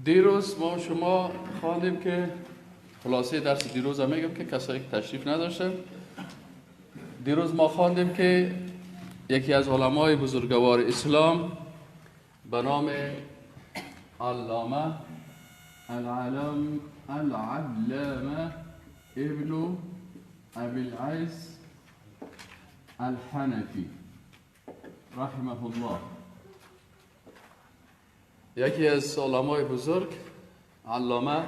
دیروز ما شما خواندیم که خلاصه درس دیروز هم میگم که کسایی که تشریف نداشتن. دیروز ما خواندیم که یکی از علمای بزرگوار اسلام به نام علامه العلامه ابن ابی العز الحنفی رحمه الله، یکی از علمای بزرگ علامه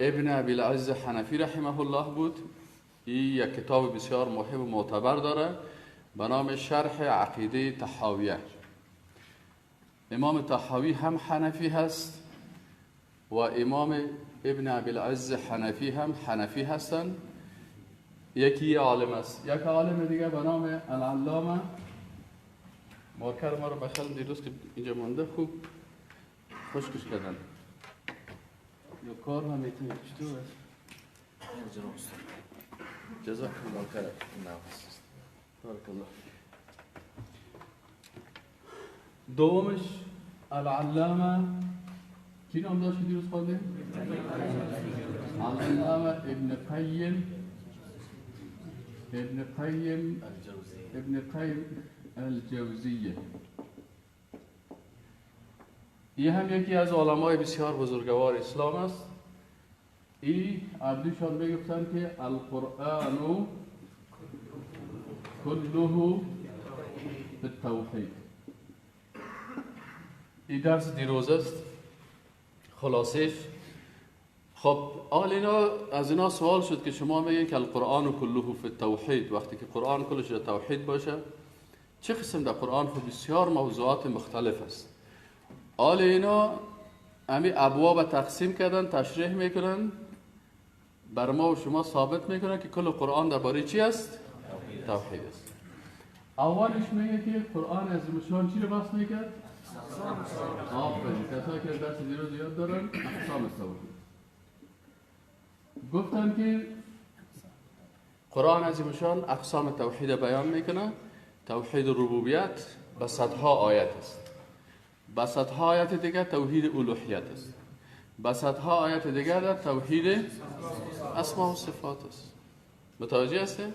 ابن ابی العز حنفی رحمه الله بود. این یک کتاب بسیار مهم و معتبر داره به نام شرح عقیده طحاویه. امام طحاوی هم حنفی هست و امام ابن ابی العز حنفی هم حنفی هستند. یکی عالم است، یک عالم دیگه به نام العلامه مارکر ما رو بخل دیروز که اینجا مانده خوب خشکش کردن یا کار هم میتونی چطور است؟ جزاک الله خیر. بارک الله. دومش العلامه کی نام داشت که دیروز خواندیم؟ علامه ابن قیم، ابن قیم ابن قیم الجوزیه. این هم یکی از علمای بسیار بزرگوار اسلام است. ای عبدشان میگفتند که القرآن كله بالتوحید. این درس دیروز است خلاصش. خب آل اینا از اینا سوال شد که شما میگین که القرآن كله فی التوحید، وقتی که قرآن کلش در توحید باشه چه قسم در قرآن خب بسیار موضوعات مختلف است. آل اینا امی ابواب تقسیم کردن، تشریح میکنن، بر ما و شما ثابت میکنن که کل قرآن درباره چی است؟ توحید است. اولش میگه که قرآن از مشان چی رو بحث میکرد؟ آفرین، کسایی که درس دیروز یاد دارن اقسام توحید. گفتن که قرآن از مشان اقسام توحید بیان میکنه. توحید ربوبیت به صدها آیت است، به صدها آیت دیگه توحید الوهیت است، به صدها آیت دیگه در توحید اسما و صفات است. متوجه هستیم؟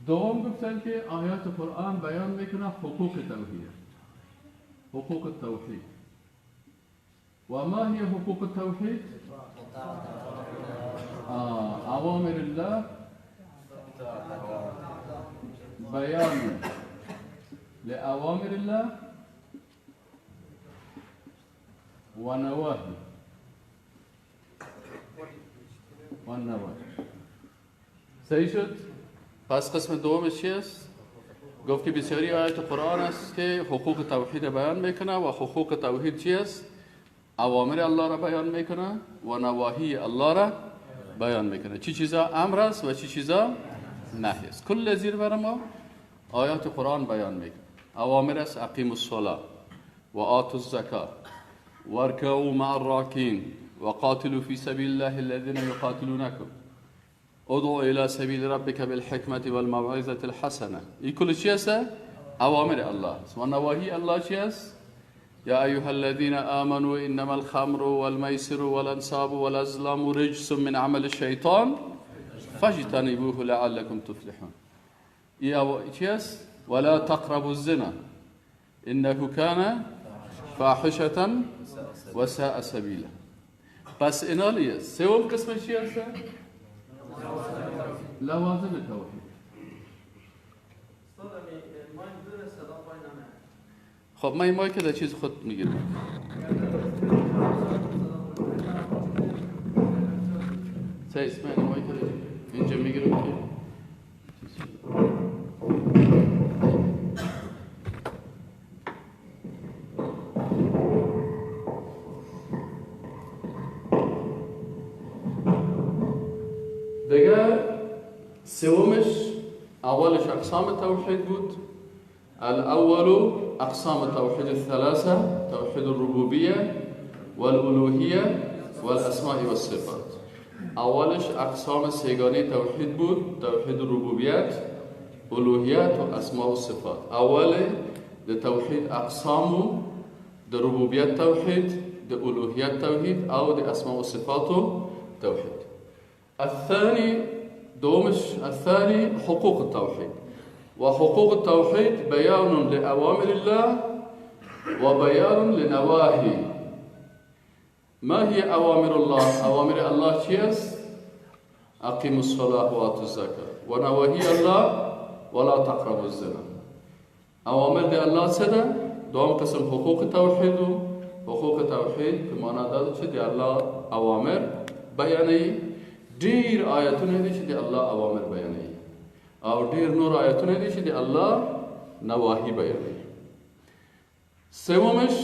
دوم گفتن که آیات قرآن بیان میکنه حقوق توحید، حقوق التوحید. و ما هي حقوق التوحید؟ اوامر الله، بیان لأوامر الله و نواهی و نواهی. صحیح شد؟ پس قسم دومش چی است؟ گفت که بسیاری آیات قرآن است که حقوق توحید بیان میکنه و حقوق توحید چی است؟ اوامر الله را بیان میکنه و نواهی الله را بیان میکنه. چی چیزا امر است و چی چیزا نهی است. کل زیر بر ما آیات قرآن بیان میکنه. اوامر است اقیموا الصلاة و آتوا الزکاة واركعوا مع الراكعين وقاتلوا في سبيل الله الذين يقاتلونكم ادعوا الى سبيل ربك بالحكمة والموعظة الحسنة. این کل چی است؟ اوامر الله است. و نواهی الله چی است؟ یا ایها الذين آمنوا انما الخمر والمیسر والانصاب والازلام رجس من عمل الشیطان فاجتنبوه لعلكم تفلحون. این چی است؟ ولا تقربوا الزنا انه كان فاحشة وساء سبیلا. پس اینا لیه. سوم قسم چی هست؟ لوازم توحید. خب من این مایک در چیز خود میگیرم. سه من این مایک اینجا میگیرم که دیگه. سومش اولش اقسام توحید بود. الاول اقسام توحید الثلاثه، توحید الربوبیه والالوهیه والاسماء والصفات. اولش اقسام سه‌گانه توحید بود، توحید ربوبیت، الوهیت و اسماء و صفات. اول د توحید اقسام، د ربوبیت توحید، د الوهیت توحید او د اسماء و صفات توحید. الثاني دومش الثاني حقوق التوحيد، وحقوق التوحيد بيان لأوامر الله وبيان لنواهي. ما هي أوامر الله؟ أوامر الله چیست؟ أقيموا الصلاة وآتوا الزكاة، ونواهي الله ولا تقربوا الزنا. اوامر د الله څه ده؟ دوم قسم حقوق توحید. حقوق توحید په معنا دا ده چې د الله اوامر بیانوي. ډیر آیتونه دي چې د الله اوامر بیانوي او ډیر نور آیتونه دي چې د الله نواهی بیانوي. سومش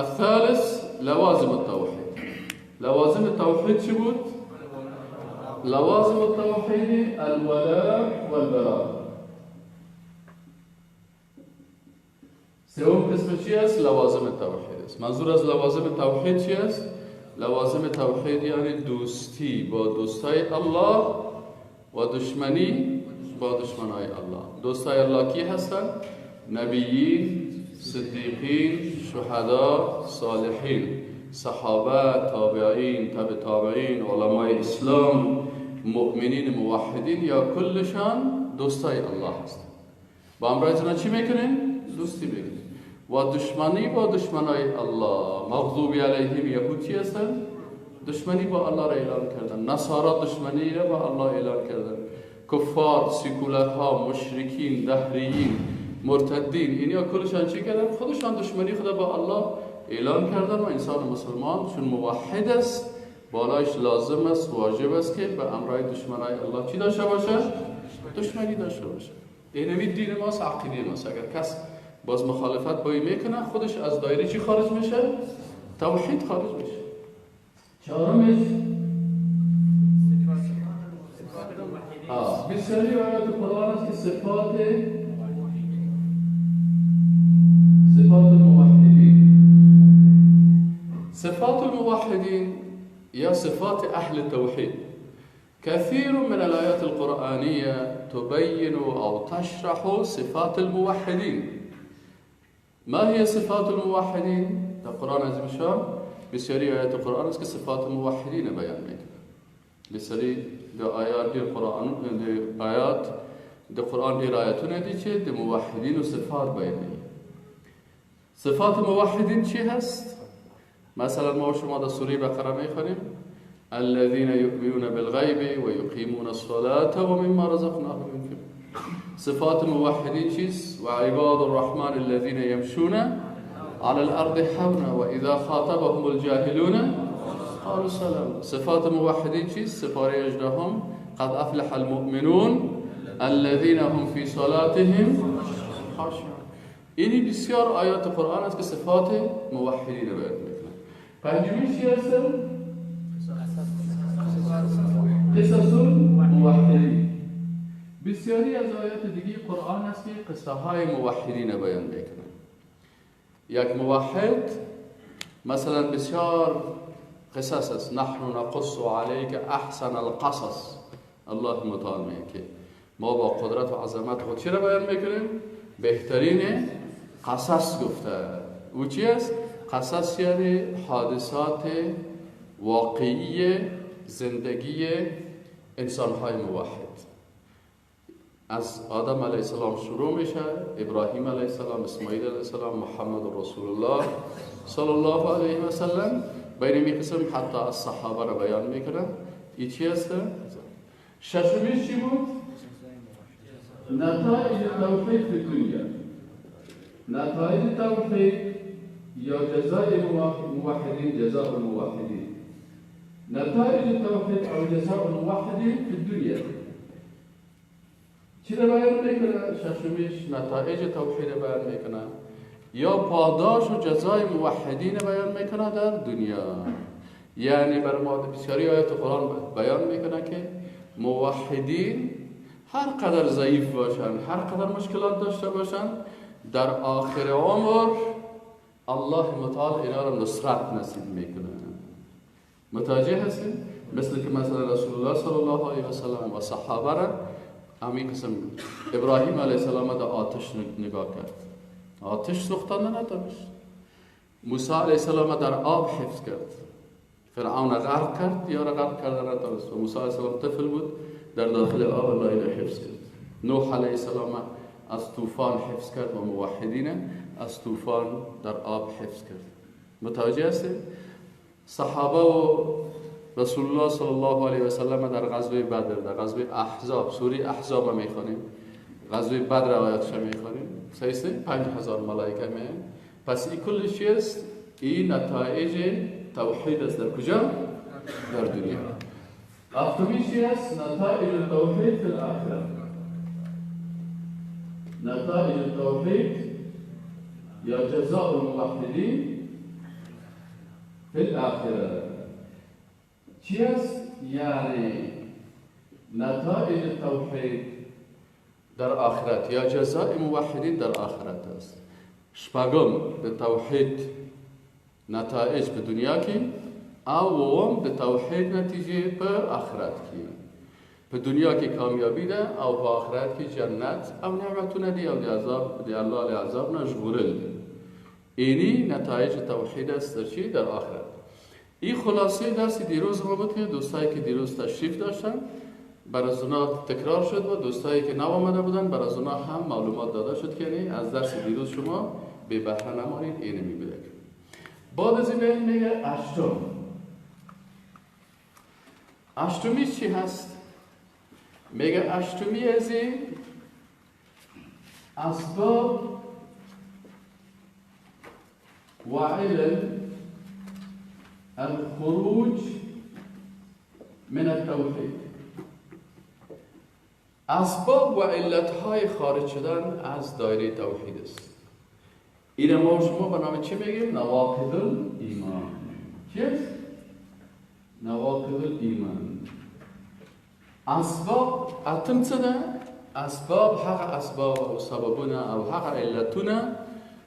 الثالث لوازم التوحید. لوازم التوحید چی بود؟ لوازم التوحید الولاء والبراء. سوم قسم چی است؟ لوازم توحید است. منظور از لوازم توحید چی است؟ لوازم توحید یعنی دوستی با دوستای الله و دشمنی با دشمنای الله. دوستای الله کی هستند؟ نبیین، صدیقین، شهدا، صالحین، صحابه، تابعین، تبع تابعین، علمای اسلام، مؤمنین، موحدین، یا کلشان دوستای الله هستند. با امرایتون چی میکنین؟ دوستی میکنین. و دشمنی با دشمنای الله، مغضوب علیهم یهود چی هستند؟ دشمنی با الله را اعلان کردن. نصارا دشمنی را با الله اعلان کردن. کفار، سیکولرها، مشرکین، دهریین، مرتدین، اینیا کلشان چی کردن؟ خودشان دشمنی خود با الله اعلان کردن. و انسان مسلمان چون موحد است، بالایش لازم است، واجب است که به امرای دشمنای الله چی داشته باشه؟ دشمنی داشته باشه. اینمی دین ماست، عقیده ماست. اگر کس باز مخالفت با این میکنه، خودش از دایره چی خارج میشه؟ توحید خارج میشه. چهارمش بسیاری آیات قرآن است که صفات الموحدین، صفات الموحدین یا صفات اهل التوحید. كثير من الآيات القرآنية تبين أو تشرح صفات الموحدين. ما هي صفات الموحدين؟ در قرآن عظیم الشان بسیاری آیات قرآن است که صفات الموحدین بیان میکنه. بسیاری د آیات در قرآن، د آیات د قرآن ډیر آیاتونه دي چې د موحدین صفات بیانوي. صفات موحدین چی هست؟ مثلا ما شما در سوره بقره میخوانیم الذين يؤمنون بالغيب ويقيمون الصلاة ومما رزقناهم ينفقون. صفات موحدين چیست؟ وعباد الرحمن الذين يمشون على الأرض حونا وإذا خاطبهم الجاهلون قالوا سلام. صفات موحدين چیست؟ سپاره 18 قد أفلح المؤمنون الذين هم في صلاتهم خاشعون. اینی بسیار آیات قرآن است که صفات موحدین رو بیان میکنه. پنجمی چی هست؟ قصص الموحدین. بسیاری از آیات دیگه قرآن است که قصه های موحدین بیان میکنه. یک موحد مثلا بسیار قصص است. نحن نقص علیک احسن القصص. الله متعال میگه که ما با قدرت و عظمت خود چی را بیان میکنیم؟ بهترین قصص گفته. او چی است؟ قصص یعنی حادثات واقعی زندگی انسانهای موحد. از آدم علیه السلام شروع میشه، ابراهیم علیه السلام، اسماعیل علیه السلام، محمد رسول الله صلی الله علیه و سلم، بین می قسم حتی از صحابه را بیان میکنه. این چی است؟ ششمیش چی بود؟ نتایج توحید فی دنیا. نتایج توحید یا جزای موحدین، جزاء الموحدین. نتایج التوحید او جزاء الموحدین فی الدنیا. چی را بیان میکنه؟ ششمیش نتایج توحید بیان میکنه یا پاداش و جزای موحدین بیان میکنه در دنیا. یعنی بر ما بسیاری آیات قرآن بیان میکنه که موحدین هر قدر ضعیف باشن، هر قدر مشکلات داشته باشن، در آخر عمر الله متعال اینا را نصرت نصیب میکنه. متوجه هستین؟ مثل که مثلا رسول الله صلی الله علیه و سلم و صحابه را همین قسم ابراهیم علیه السلام در آتش نگاه کرد، آتش سوختانده نتانست. موسی علیه السلام در آب حفظ کرد، فرعون غرق کرد، یا غرق کرده نتانست. و موسی علیه السلام طفل بود، در داخل آب الله را حفظ کرد. نوح علیه السلام از طوفان حفظ کرد و موحدین از طوفان در آب حفظ کرد. متوجه هستید؟ صحابه و رسول الله صلی الله علیه و سلم در غزوه بدر، در غزوه احزاب، سوره احزاب میخوانیم، غزوه بدر آیاتش میخوانیم، صحیح است؟ 5000 ملائکه می. پس این کل چی است؟ این نتایج توحید است. در کجا؟ در دنیا. هفتمی چی است؟ نتایج التوحید فی الاخره. نتایج التوحید یا جزاء الموحدین فی الاخره چی است؟ یعنی نتایج توحید در آخرت یا جزاء موحدین در آخرت است. شپږم د توحید نتایج په دنیا کې او اووم د توحید نتیجې په آخرت کې. په دنیا کې کامیابی ده او په آخرت کې جنت او نعمتونه دي او د عذاب د الله له عذاب نه ژغورل دي. اینی نتایج توحید است در چی؟ در آخرت. این خلاصه درس دیروز ما بود که دوستایی که دیروز تشریف داشتن بر از اونا تکرار شد و دوستایی که نو آمده بودن بر از اونا هم معلومات داده شد که از درس دیروز شما بی بهره نمانید. اینو میبینید. بعد از این میگه اشتم. اشتمی چی هست؟ میگه اشتمی از این اسباب و علل الخروج من التوحید. اسباب و علتهای خارج شدن از دایره توحید است. این ما شما به نام چی میگیم؟ نواقض الایمان. چیست؟ نواقض الایمان. اسباب اتم څه ده؟ اسباب هغه اسباب او سببونه او هغه علتونه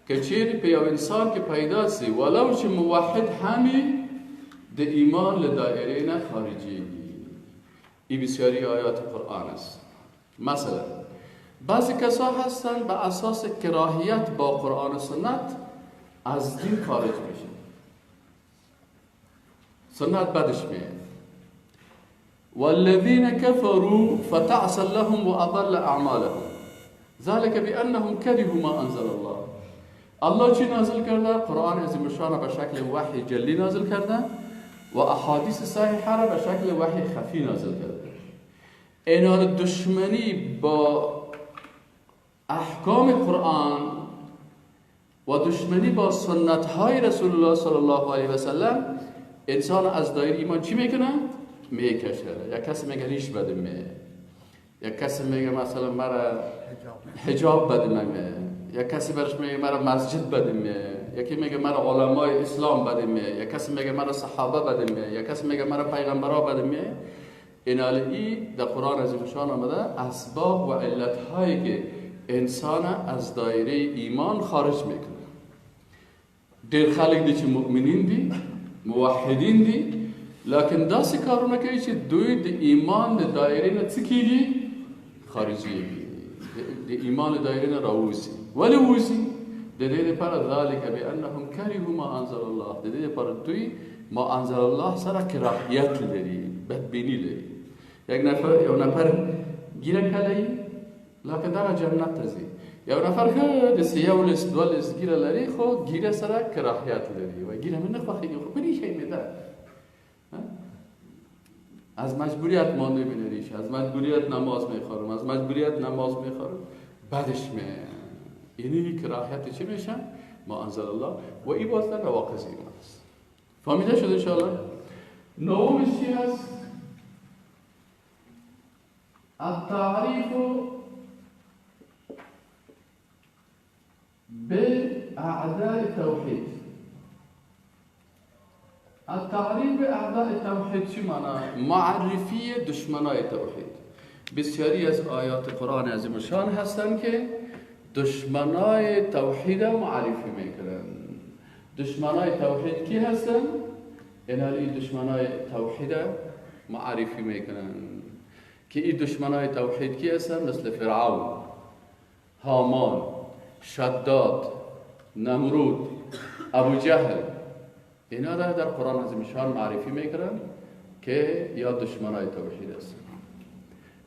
که چیرې په یو انسان کې پیدا سي ولو چې موحد همی د ایمان له دایرې نه خارجیږي. این بسیاری آیات قرآن است. مثلا بعضی کسا هستن به اساس کراهیت با قرآن و سنت از دین خارج میشن، سنت بدش میاد. والذین كفروا فتعسا لهم واضل اعمالهم ذلك بانهم كرهوا ما انزل الله. الله چی نازل کرده؟ قرآن عظیم الشان به شکل وحی جلی نازل کرده و احادیث صحیحه را به شکل وحی خفی نازل کرده. اینا دشمنی با احکام قرآن و دشمنی با سنت های رسول الله صلی الله علیه و سلم انسان از دایره ایمان چی میکنه؟ میکشه. یک کسی میگه ریش بده می، یک کسی میگه مثلا مرا حجاب بده می، یک کسی برش میگه مرا مسجد بده می، یکی میگه مرا علمای اسلام بده می، یک کسی میگه مرا صحابه بده می، یک کسی میگه مرا پیغمبرا بده می. این ای در قرآن عظیم شان آمده اسباب و علت هایی که انسان از دایره ایمان خارج میکنه. ډیر خلک دي چې مؤمنین دي، موحدین دي، لکن داسې کارونه کوي چې دوی د ایمان د دایرې نه څه کېږي؟ خارجېږي، د ایمان د دایرې نه راوځي. ولې وځي؟ د دې لپاره ذلک بانهم کرهوا ما انزل الله، د دې لپاره دوی ما انزل الله سره کراهیت لري، بدبینی لري. یک نفر یو نفر ږیره کلوي لکه دغه جنت ته ځي، یو نفر ښه داسې یو لس دوه لس ږیره لري خو ږیره سره کراهیت لري، وایي ږیره مې نه خوښېږي خو پرېښی مې ده، از مجبوریت مانده می ریشه، از مجبوریت نماز میخورم، از مجبوریت نماز میخورم، بعدش می یعنی کراهیت چی میشه؟ ما انزل الله. و این باز در نواقض ایمان است. فهمیده شد انشاءالله؟ نومش چی هست؟ التعریف باعداء التوحید. التعریف باعداء التوحید چی معنا؟ معرفی دشمنای توحید. بسیاری از آیات قرآن عظیم الشان هستند که دشمنای توحید معرفی میکنن. دشمنای توحید کی هستن؟ اینا دشمنای توحید معرفی میکنن که این دشمنای توحید کی هستن؟ مثل فرعون، هامان، شداد، نمرود، ابو جهل، اینا در قرآن عظیم شان معرفی میکنن که یا دشمنای توحید هستن.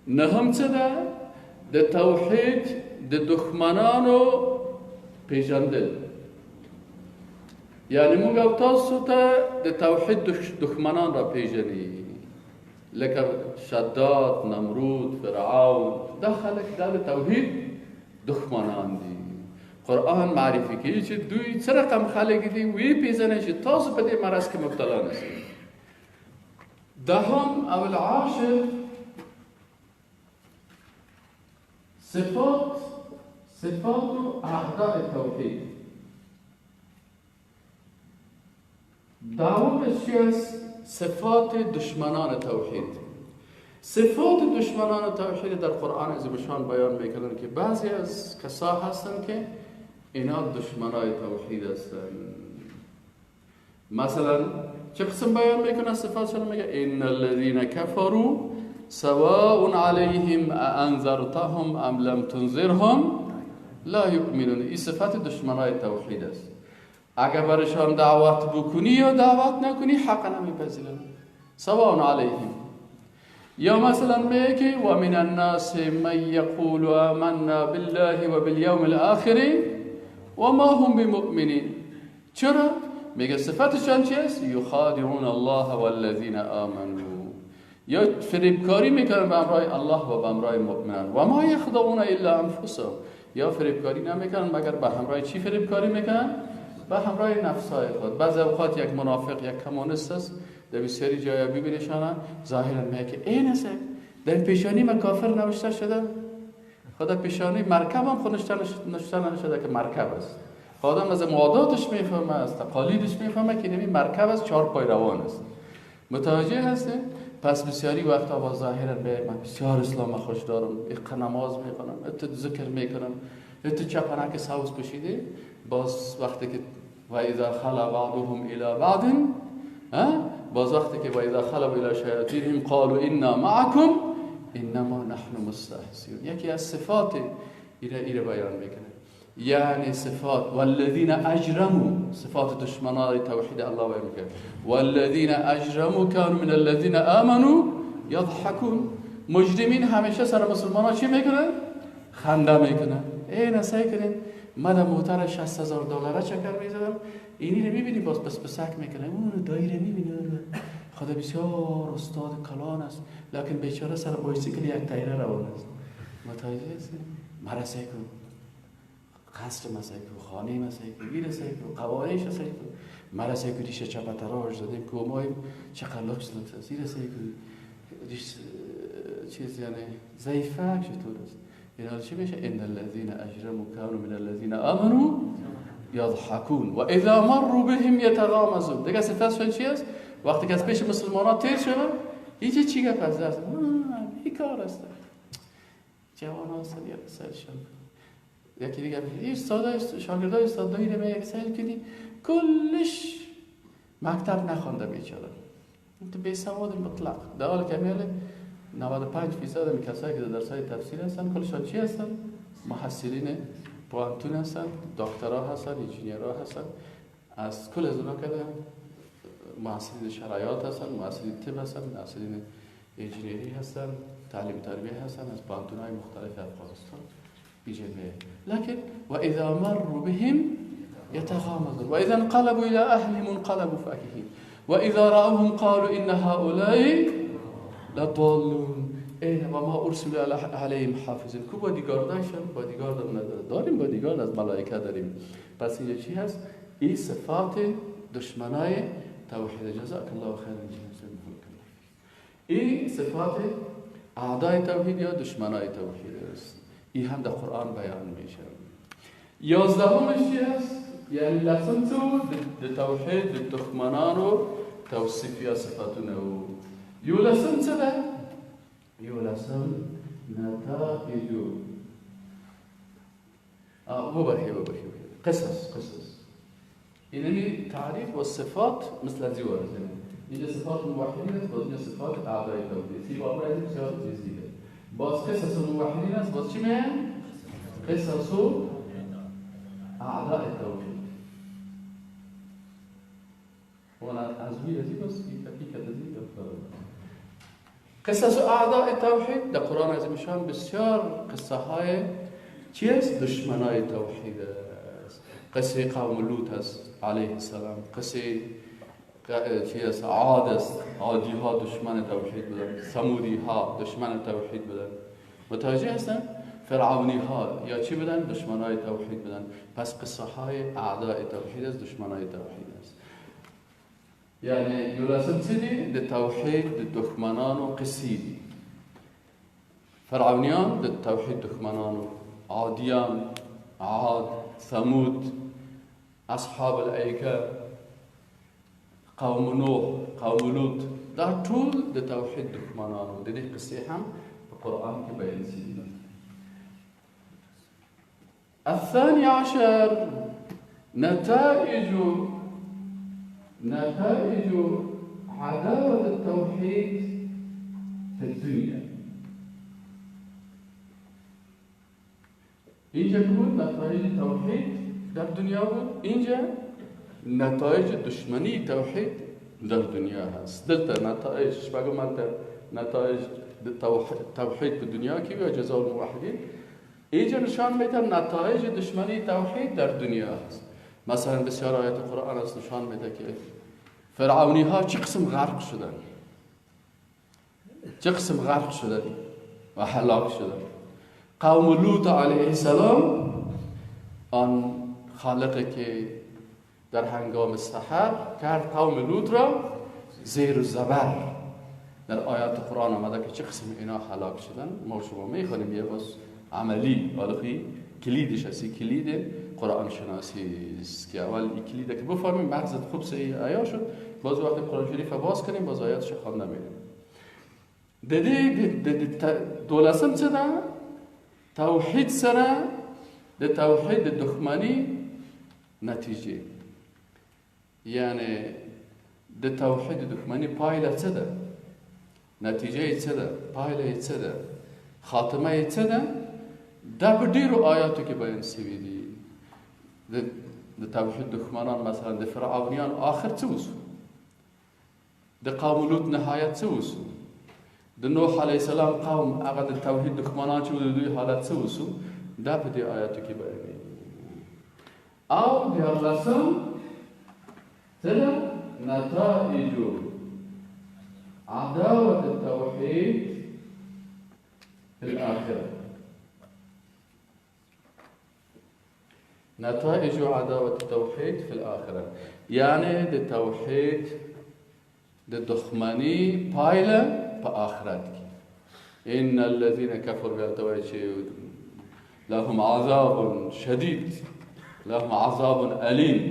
نهم څه ده؟ د توحید د دښمنانو پیژندل. یعنی موږ او تاسو ته د توحید دښمنان را پیژني، لکه شداد، نمرود، فرعون، دا خلک دا د توحید دښمنان دي. قرآن معرفي کوي چې دوی څه رقم خلک دي، ویې پیژنئ چې تاسو په دې مرض کې مبتلا نه شئ. دهم او العاشر صفات اعداء توحید. دومش چی است؟ صفات دشمنان توحید. صفات دشمنان توحید در قرآن عظیم بیان میکنن که بعضی از کسا هستن که اینا دشمنای توحید هستن. مثلا چه قسم بیان میکنن صفاتشون؟ میگه ان الذين كفروا سواء عليهم أأنذرتهم ام لم تنذرهم لا یؤمنون. این صفت دشمنای توحید است. اگر برشان دعوت بکنی یا دعوت نکنی حق نمیپذیرن، سواء علیهم. یا مثلا میگه و من الناس من یقول آمنا بالله وبالیوم الاخر و ما هم بمؤمنین. چرا؟ میگه صفتشان چی است؟ یخادعون الله والذین آمنوا. یا فریبکاری میکنن به امرای الله و به امرای مؤمنان. و ما یخدعون الا انفسهم. یا فریبکاری نمیکنن مگر به همراه چی فریبکاری میکنن؟ به همراه نفسای خود. بعضی اوقات یک منافق، یک کمونیست است، در بسیاری جایا ببینیشان ظاهرا میگه که این است در پیشانی ما کافر نوشته شده، خدا پیشانی مرکب هم خود نوشته نشده که مرکب است. آدم از معاداتش میفهمه، از تقالیدش میفهمه که نمی مرکب است، چهار پای روان است. متوجه هسته؟ پس بسیاری وقتا با ظاهرا به من بسیار اسلام خوش دارم، ایق نماز میکنم، ات ذکر میکنم، ات چپنک سبز پوشیده، باز وقتی که و اذا خلا بعضهم الى بعض، باز وقتی که و اذا خلوا الى شیاطینهم قالوا انا معكم انما نحن مستهزئون. یکی از صفات ایره بیان میکنه، یعنی صفات والذین اجرموا، صفات دشمنان توحید الله بیان میکنه، والذین اجرموا كانوا من الذین آمنوا یضحکون. مجرمین همیشه سر مسلمان ها چی میکنن؟ خنده میکنن. ای نسای کنین من در موتر 60,000 دلار چکر میزدم، اینی رو میبینی باز پس پسک میکنه، اون دایره میبینی، خدا بسیار استاد کلان است، لکن بیچاره سر بایسیکل یک تایره روان است. متوجه هستی؟ مرسه کن، قصر مسای کن، خانه مسای کن، گیر مسای کن، قوارش مسای کن، مرسه کن ریشه چپه تراش زدیم که مایم چقدر لکس لکس است، این رسه کن ریش چیز یعنی ضعیفه چطور است. این چی میشه؟ ان الذين اجرموا كانوا من الذين آمنوا یضحکون و اذا مروا بهم یتغامزون. دیگه صفتشون چی است؟ وقتی که از پیش مسلمانان تیر شدن هیچ چی گپ از دست این کار است. جوان هستن یا سرشان یکی دیگه میگه استاد شاگردای استاد دایی رو یک سیل کنی کلش مکتب نخوانده بیچاره، تو بی سواد مطلق. در حال که میاله 95% کسایی که در درس‌های تفسیر هستن کلشان چی هستن؟ محصلین پوانتون هستن، دکترا هستن، انجینیرها هستن، از کل از اونا که محصلین شرایط هستن، محصلین طب هستن، محصلین انجینیری هستن، تعلیم تربیه هستن، از پوانتون‌های مختلف افغانستان ایجابه. لكن واذا مروا بهم يتغامزون واذا انقلبوا الى اهلهم انقلبوا فاكهين واذا راوهم قالوا ان هؤلاء لضالون. ای و ما ارسل علیهم حافظین. کو بادیگارد داشتن؟ بادیگارد نداره. داریم بادیگارد از ملائکه داریم. پس اینجا چی هست؟ این صفات دشمنای توحید. جزاک الله خیرا. این صفات اعدای توحید یا دشمنای توحید است. این هم در قرآن بیان میشه. 11مش چی هست؟ یعنی لسن تو د توحید د دښمنانو توصیف یا صفاتونه او. یولسم څه ده؟ یولسم نتائج وبرهي قصص يعني تعريف والصفات مثل زي ورد. اینجا صفات الموحدین است، باز اینجا صفات اعدای توحید. سی باب را بسیار چیز دیگه. باز قصص الموحدین است، باز چی میگن؟ قصص اعداء التوحید. تصویر ازی باز حقیقت ازی. قصص اعداء توحید در قرآن عظیم شان بسیار قصه های چی است؟ دشمنای توحید است. قصه قوم لوط است علیه السلام، قصه چی است؟ عاد است، عادی ها دشمن توحید بودن، ثمودی ها دشمن توحید بودن. متوجه هستن؟ فرعونی ها یا چی بودن؟ دشمنای توحید بودن. پس قصه های اعداء توحید است، دشمنای توحید است. یعنی یولاسم څه دي؟ د توحید د دښمنانو قصې دي. فرعونیان د توحید دښمنانو، عادیان، عاد، ثمود، اصحاب الایکه، قوم نوح، قوم لوط، دا ټول د توحید دښمنانو. د دې قصې هم په قرآن کې بیان شوي دي. الثاني عشر نتائج عداوة التوحيد في الدنيا. اینجا که بود نتایج توحید در دنیا بود، اینجا نتایج دشمنی توحید در دنیا هست. دلته نتایج شپږم نتایج توحید په دنیا کې وي، جزاء الموحدین. اینجا نشان میده نتایج دشمنی توحید در دنیا هست. مثلا بسیار آیات قرآن است نشان میده که فرعونی ها چه قسم غرق شدن، چه قسم غرق شدن و هلاک شدن. قوم لوط علیه السلام، آن خالقی که در هنگام سحر کرد قوم لوط را زیر و زبر، در آیات قرآن آمده که چه قسم اینا هلاک شدن. ما شما میخوانیم یه باز عملی حالا کلیدش هستی، کلید قرآن شناسی است که اول این کلیده که بفهمیم مغزت خوب صحیح عیار شد، باز وقتی قرآن شریف باز کنیم باز آیاتش خوانده میریم. د دې دولسم څه ده؟ توحید سره د توحید د دښمنی نتیجه، یعنی د توحید دښمنی پایله څه ده؟ نتیجه یې څه ده؟ پایله یې څه ده؟ خاتمه یې څه ده؟ دا په ډیرو آیاتو کې بیان شوي دي. د توحید دښمنان مثلا د فرعونیانو آخر څه وسو؟ د قوم لوط نهایت څه وسو؟ د نوح علیه السلام قوم هغه د توحید دښمنان چې د دوی حالت څه وسو؟ دا په دې آیاتو کې بیانېږي. او دیارلسم څه ده؟ نتائج عداوة التوحيد في الآخرة. نتائج عداوة التوحيد في الآخرة، یعنی د توحید د دښمنی پایله په آخرت کې. ان الذين كفروا بیا چې لهم عذاب شدید، لهم عذاب الیم،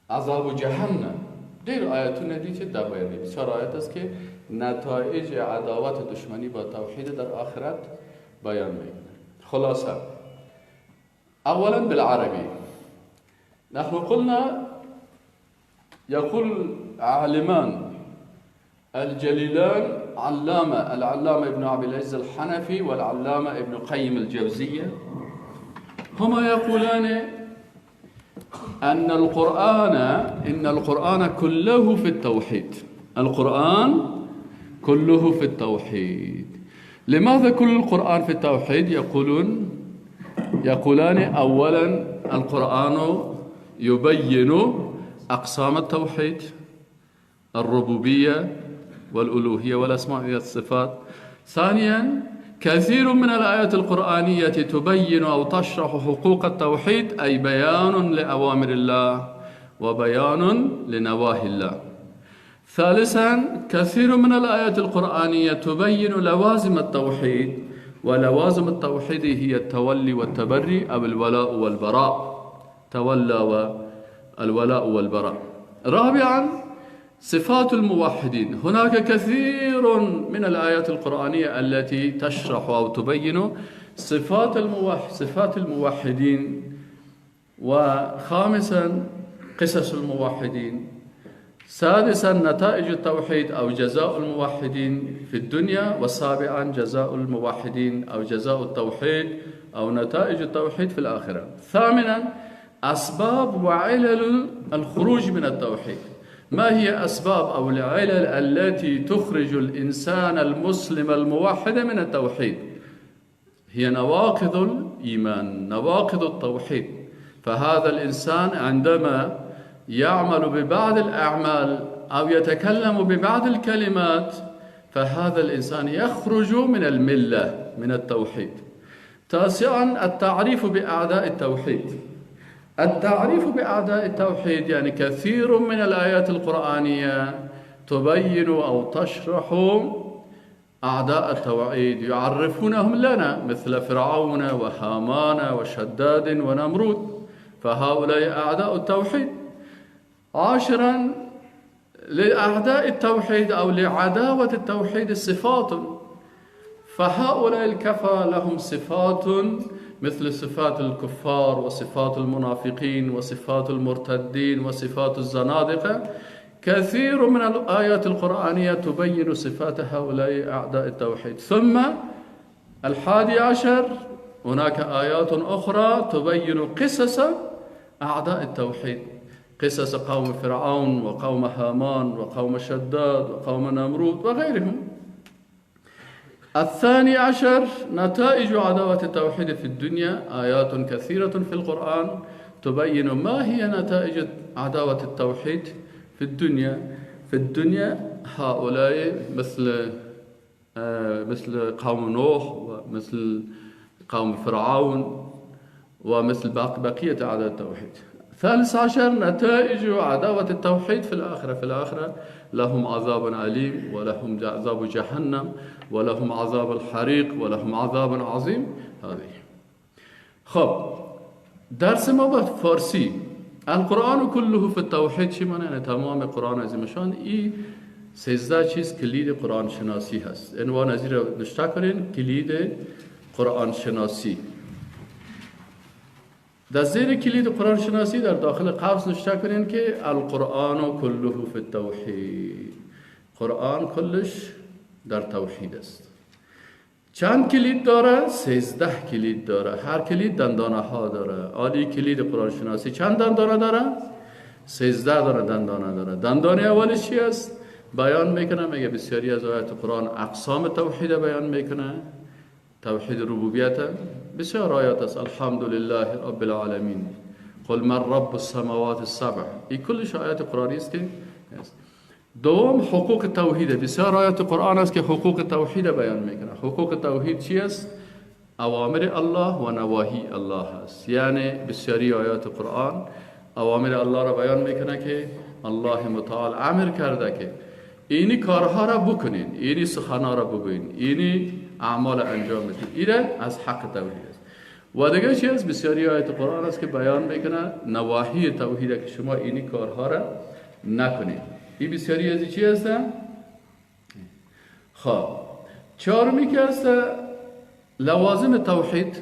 عذاب جهنم. ډېر آیتونه دي چې دا بیانوي. بسیار آیت است که نتایج عداوت دشمنی با توحید در آخرت بیان میکنه. خلاصه اولا بالعربي نحن قلنا يقول عالمان الجليلان علامة العلامة ابن عبد العزيز الحنفي والعلامة ابن قيم الجوزية، هما يقولان أن القرآن إن القرآن كله في التوحيد، القرآن كله في التوحيد. لماذا كل القرآن في التوحيد؟ يقولان أولا القرآن يبين أقسام التوحيد، الربوبية والألوهية والأسماء والصفات. ثانيا كثير من الآيات القرآنية تبين أو تشرح حقوق التوحيد، أي بيان لأوامر الله وبيان لنواهي الله. ثالثا كثير من الآيات القرآنية تبين لوازم التوحيد، ولوازم التوحيد هي التولي والتبري أو الولاء والبراء، تولى والولاء والبراء. رابعا صفات الموحدين، هناك كثير من الآيات القرآنية التي تشرح أو تبين صفات الموحدين. وخامسا قصص الموحدين. سادسا نتائج التوحيد أو جزاء الموحدين في الدنيا. وسابعا جزاء الموحدين أو جزاء التوحيد أو نتائج التوحيد في الآخرة. ثامنا اسباب وعلل الخروج من التوحید. ما هي اسباب او العلل التي تخرج الانسان المسلم الموحد من التوحید؟ هي نواقض الإيمان، نواقض التوحيد. فهذا الإنسان عندما يعمل ببعض الأعمال أو يتكلم ببعض الكلمات فهذا الإنسان يخرج من الملة، من التوحيد. تاسعا التعريف بأعداء التوحيد. التعريف بأعداء التوحيد يعني كثير من الآيات القرآنية تبين أو تشرح أعداء التوحيد، يعرفونهم لنا مثل فرعون وهامان وشداد ونمرود، فهؤلاء أعداء التوحيد. عاشرا لأعداء التوحيد أو لعداوة التوحيد صفات، فهؤلاء الكفرة لهم صفات مثل صفات الكفار وصفات المنافقين وصفات المرتدين وصفات الزنادقة. كثير من الآيات القرآنية تبين صفات هؤلاء أعداء التوحيد. ثم 11 هناك آيات أخرى تبين قصص أعداء التوحيد، قصص قوم فرعون وقوم هامان وقوم شداد وقوم نمرود وغيرهم. 12 نتائج عداوة التوحيد في الدنيا، آيات كثيرة في القرآن تبين ما هي نتائج عداوة التوحيد في الدنيا. في الدنيا هؤلاء مثل قوم نوح ومثل قوم فرعون ومثل بقية أعداء التوحيد. 13 نتائج عداوة التوحيد في الآخرة. في الآخرة لهم عذاب أليم ولهم عذاب جهنم ولهم عذاب الحريق ولهم عذاب عظیم. هذه خب درس ما به فارسی القرآن كله في التوحید چی معنی؟ یعنی تمام قرآن عظیمشان ای 13 چیز کلید قرآن شناسی هست. عنوان از این را نشته کنین، کلید قرآن شناسی. در زیر کلید قرآن شناسی در داخل قوس نشته کنین که القرآن كله في التوحید، قرآن کلش در توحید است. چند کلید داره؟ 13 کلید داره. هر کلید دندانه ها داره. عالی کلید قرآن شناسی چند دندانه داره؟ 13 داره دندانه داره. دندانه اولش چی است؟ بیان میکنه، میگه بسیاری از آیات قرآن اقسام توحید بیان میکنه، توحید ربوبیت بسیار آیات است. الحمدلله رب العالمین، قل من رب السماوات السبع، این کلش آیات قرآنی است که است. دوم حقوق توحید، بسیار آیات قرآن است که حقوق توحید بیان میکنه. حقوق توحید چی است؟ اوامر الله و نواهی الله است. یعنی بسیاری آیات قرآن اوامر الله را بیان میکنه که الله متعال امر کرده که اینی کارها را بکنین، اینی سخنها را بگوین، اینی اعمال انجام بدین، اینه از حق توحید است. و دیگه چی است؟ بسیاری آیات قرآن است که بیان میکنه نواهی توحید که شما اینی کارها را نکنین. این بسیاری از چی هستن؟ خب چهارمی که هست لوازم توحید.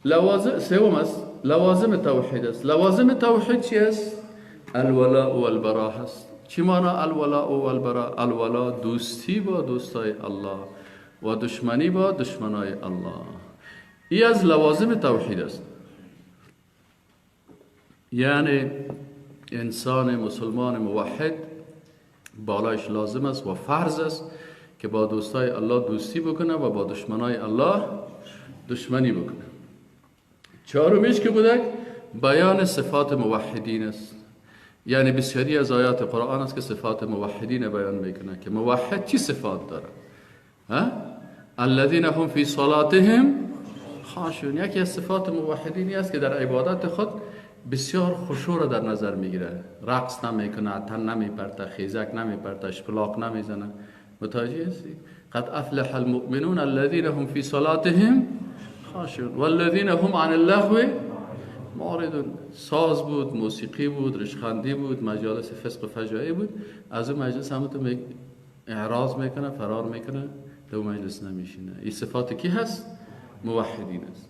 لوازم سوم است لوازم توحید است. لوازم توحید چی است؟ الولاء والبراء است. چی معنی الولاء والبراء؟ الولاء دوستی با دوستای الله و دشمنی با دشمنای الله. ای از لوازم توحید است. یعنی انسان مسلمان موحد بالایش لازم است و فرض است که با دوستای الله دوستی بکنه و با دشمنای الله دشمنی بکنه. چهارمیش که بودک بیان صفات موحدین است. یعنی بسیاری از آیات قرآن است که صفات موحدین بیان میکنه که موحد چی صفات داره؟ ها؟ الذین هم فی صلاتهم خاشعون. یکی از صفات موحدینی است که در عبادت خود بسیار خشوع را در نظر میگیره، رقص نمیکنه، تن نمیپرته، خیزک نمیپرته، شپلاق نمیزنه. متوجه هستی؟ قد افلح المؤمنون الذين هم في صلاتهم خاشعون والذين هم عن اللغو معرضون. ساز بود، موسیقی بود، رشخندی بود، مجالس فسق و فجایع بود، از اون مجلس هم تو اعراض میکنه، فرار میکنه، دو مجلس نمیشینه. این صفات کی هست؟ موحدین است.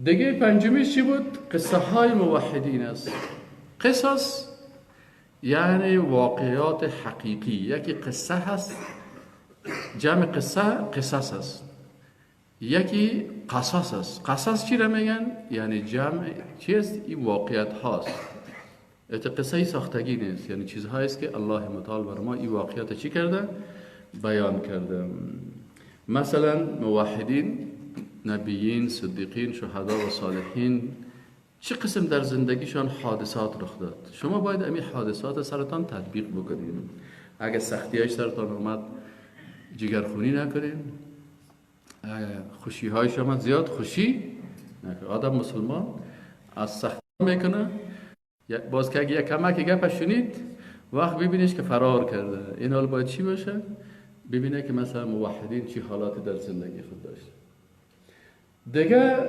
دیگه پنجمیش چی بود؟ قصه های موحدین است. قصص یعنی واقعات حقیقی. یکی قصه هست، جمع قصه قصص است. یکی قصص است. قصص چی را میگن؟ یعنی جمع چی است؟ این واقعیت هاست. قصه ساختگی نیست، یعنی چیزهایی است که الله متعال بر ما این واقعیت چی کرده؟ بیان کرده. مثلا موحدین، نبیین، صدیقین، شهدا و صالحین چه قسم در زندگیشان حادثات رخ داد. شما باید امی حادثات سرتان تطبیق بکنید. اگه سختی‌هایش سرتان اومد جگرخونی نکنین، خوشی‌هایش آمد زیاد خوشی نکنین. آدم مسلمان از سختی میکنه، باز که اگه یک کمک گپ شنید وقت ببینیش که فرار کرده. این حال باید چی باشه؟ ببینه که مثلا موحدین چی حالاتی در زندگی خود داشت. دیگه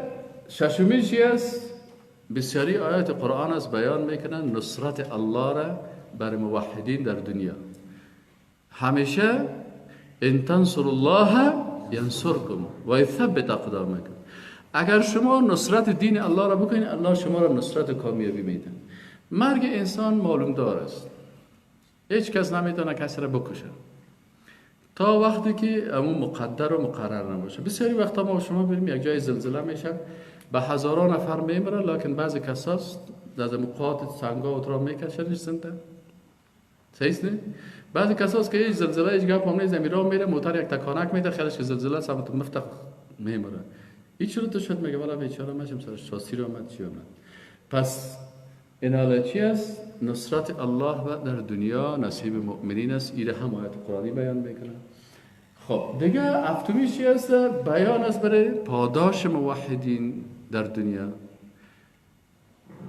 ششمی چی است؟ بسیاری آیات قرآن از بیان میکنن نصرت الله را بر موحدین در دنیا. همیشه ان تنصر الله ینصرکم و یثبت اقدامکم. اگر شما نصرت دین الله را بکنید، الله شما را نصرت کامیابی میده. مرگ انسان معلوم دار است، هیچ کس نمیتونه کسی را بکشه تا وقتی که امون مقدر و مقرر نباشه. بسیاری وقتا ما شما ببینیم یک جای زلزله میشه، به هزاران نفر میمره، لکن بعضی کساست از مقاط سنگا و ترا میکشنش زنده. صحیح نه؟ بعضی کساست که هیچ زلزله هیچ گپ هم نیست، میره میره موتر یک تکانک میده، خیالش که زلزله سمت مفتق میمره. هیچ رو تو شد میگه والا بیچاره ماشم سرش شاسی رو آمد چی آمد. پس این حالا چی است؟ نصرت الله و در دنیا نصیب مؤمنین است. ایره هم آیت قرآنی بیان میکنه. خب دیگه هفتمی چی است؟ بیان است برای پاداش موحدین در دنیا.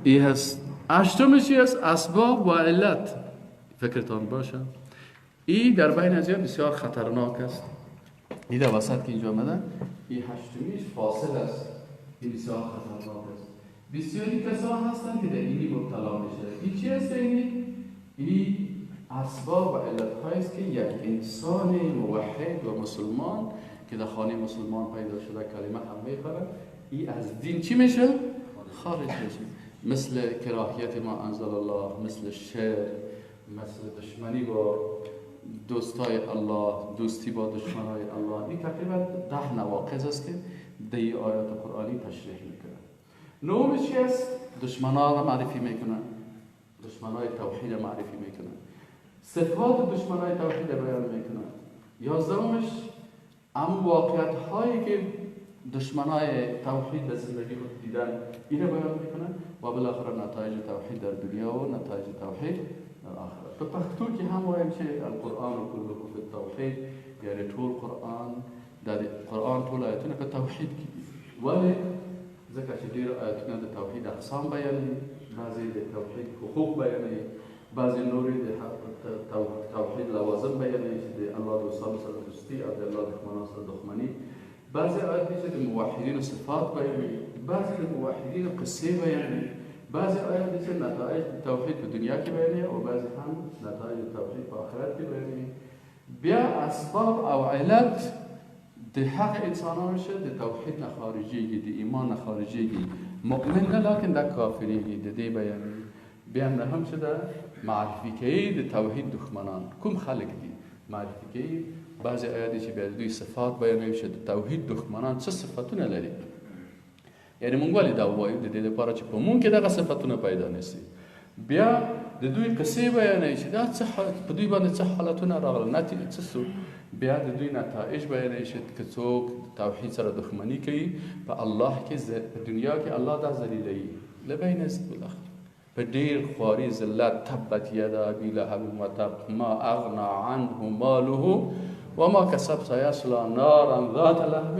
ای هست. هشتمی چی است؟ اسباب و علت. فکرتان باشه ای در بین از بسیار خطرناک است. ای در وسط که اینجا آمده ای هشتمیش فاصل است، این بسیار خطرناک است. بسیاری کسان هستند که در اینی مبتلا میشه. این چی است؟ اینی اسباب و علت است که یک انسان موحد و مسلمان که در خانه مسلمان پیدا شده کلمه هم میخوره، ای از دین چی میشه؟ خارج میشه. مثل کراهیت ما انزل الله، مثل شرک، مثل دشمنی با دوستای الله، دوستی با دشمنای الله. این تقریبا 10 نواقض است که در آیات قرآنی تشریح میکنه. نوم چی است؟ دشمنان را معرفی میکنه، دشمنای توحید را معرفی میکنه، صفات دشمنای توحید را بیان میکنه. 11مش هم واقعیت هایی که دشمنای توحید در زندگی خود دیدن اینو بیان میکنه و بالاخره نتایج توحید در دنیا و نتایج توحید در آخرت. په پښتو کې هم وایم چې القرآن کله فی التوحید، یعنی ټول قرآن د قرآن ټول آیتونه په توحید کې دي. ولې؟ ځکه چې ډېر آیتونه د توحید اقسام بیانوي، بعضې د توحید حقوق بیانوي، بعضې نورې د توحید لوازم بیانوي چې د الله دوستانو سره دوستي او د الله دښمنانو سره دښمني. بعضې آیات دي چې د موحدینو صفات بیانوي، بعضې د موحدینو قصې بیانوي، بعضې آیات دي چې نتایج توحید په دنیا کې بیانوي او بعضې هم نتایج توحید په آخرت کې بیانوي. بیا اسباب او علت د هغه انسانانو چې د توحید نه خارجیږي، د ایمان نه خارجیږي، مؤمن نه لکن د کافریږي، د دې بیانوي. بیا نه هم چې د معرفي کوي د توحید دښمنان کوم خلک دي معرفي کوي. بعضې آیات دي چې بیا د دوی صفات بیانوي چې د توحید دښمنان څه صفتونه لري. یعنی مونږ ولې دا وایو؟ د دې لپاره چې په مونږ کې دغه صفتونه پیدا نه سي. بیا د دوی قصې بیانوي چې دا څه په دوی باندې څه حالتونه راغله، نتیجه څه سو. بیا د دوی نتایج بیانوي چې که څوک توحید سره دښمني کوي په الله کې، په دنیا کې الله دا ذلیلوي له بینه ځي بالاخره په ډېر خواري ذلت. تبت یدا ابي لهب وتب ما اغنى عنه ماله وما كسب سيصلى نارا ذات لهب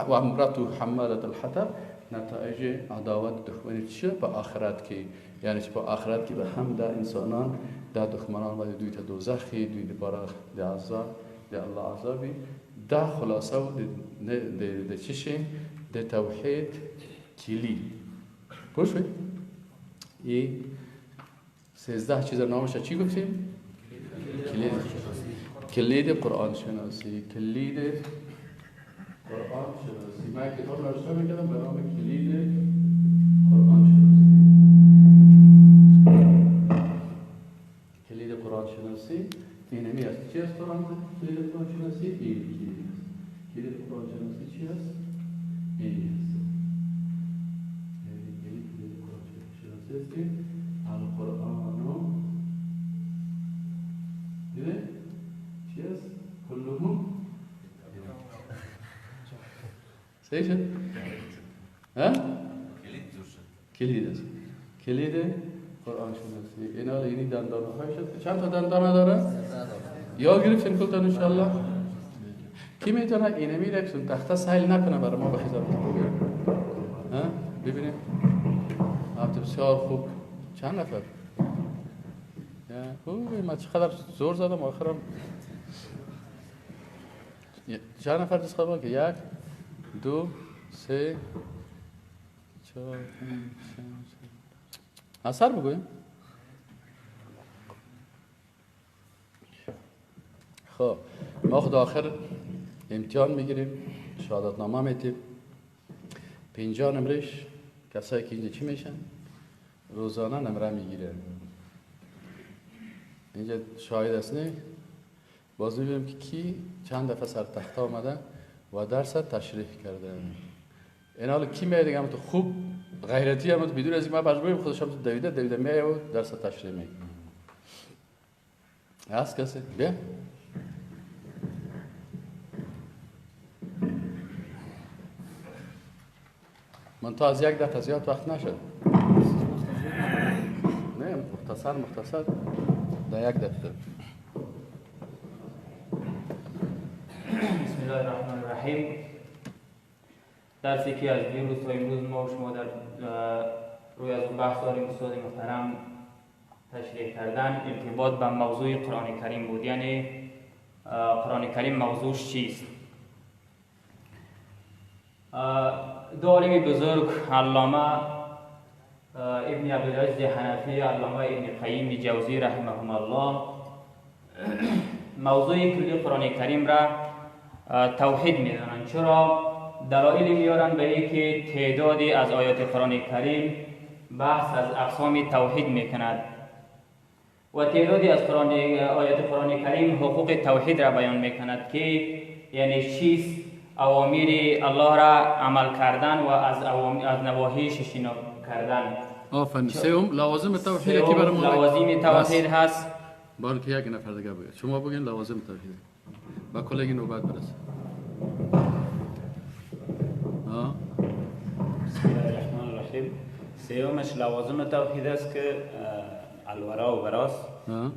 وامرأته حمالة الحطب. نتایج عداوت دښمني چې په آخرت کې، یعنی چې په آخرت کې به هم دا انسانان دا دښمنان باندې دوی ته دوزخ وي، دوی دپاره د عذاب د الله عذاب وي. دا خلاصه و د څه شي؟ د توحید کلي. پوه شوئ؟ ای 13 چیز نامش چی گفتیم؟ کلید. کلید قرآن شناسی، کلید قرآن شناسی. من کتاب نوشته میکردم به نام کلید قرآن شناسی. کلید قرآن شناسی اینمی است. چی است قرآن؟ کلید قرآن شناسی این کلید است. کلید قرآن شناسی چی هست؟ اینی هست. یعنی کلید قرآن شناسی است که القرآن دیده؟ چی هست؟ کلهم صحیح شد؟ ها؟ کلید است. کلید قرآن شناسی. اینا اینی دندانه های شد. چند تا دندانه داره؟ یا گرفتین کلتان انشالله؟ کی میتونه اینه میره که تخته سهل نکنه برای ما به خدمت بگیره؟ ها؟ ببینیم. البته بسیار خوب. چند نفر؟ خوب من چقدر زور زدم آخرم. چند نفر دست خواهد که 1 2 3 4 5 6 اثر بگویم. خب ما خود آخر امتحان میگیریم، شهادتنامه میتیم. 50 نمرش کسایی که اینجا چی میشن روزانه نمره میگیره. اینجا شاهد است نه؟ باز میبینیم که کی چند دفعه سر تخته آمده و درس تشریح کرده. این حالا کی میاد دیگه، هم تو خوب غیرتی هم تو بدون از اینکه من مجبوریم خودش هم تو دویده دویده میاد و درس تشریح میکنه. هست کسی؟ بیا. من تا از یک دقیقه زیاد وقت نشد. نه مختصر مختصر در یک دقیقه. بسم الله الرحمن الرحیم. درسی که از دیروز تا امروز ما و شما در روی از اون بحث داریم استاد محترم تشریح کردن ارتباط به موضوع قرآن کریم بود، یعنی قرآن کریم موضوعش چیست؟ دو عالم بزرگ، علامه ابن عبدالعزیز حنفی، علامه ابن قیم جوزی رحمهم الله، موضوع کلی قرآن کریم را توحید میدانند. چرا؟ دلایل میارن به اینکه تعدادی از آیات قرآن کریم بحث از اقسام توحید میکند و تعدادی از آیات قرآن کریم حقوق توحید را بیان میکند که یعنی چیست اوامر الله را عمل کردن و از نواهیش اجتناب کردن. آفرین. سوم لوازم توحید که برای ما لوازم توحید هست. بار که یک نفر دیگه بگه. شما بگین لوازم توحید. با کلگی نوبت برسه. بسم الله الرحمن الرحیم. سومش لوازم توحید است که الورا و براس،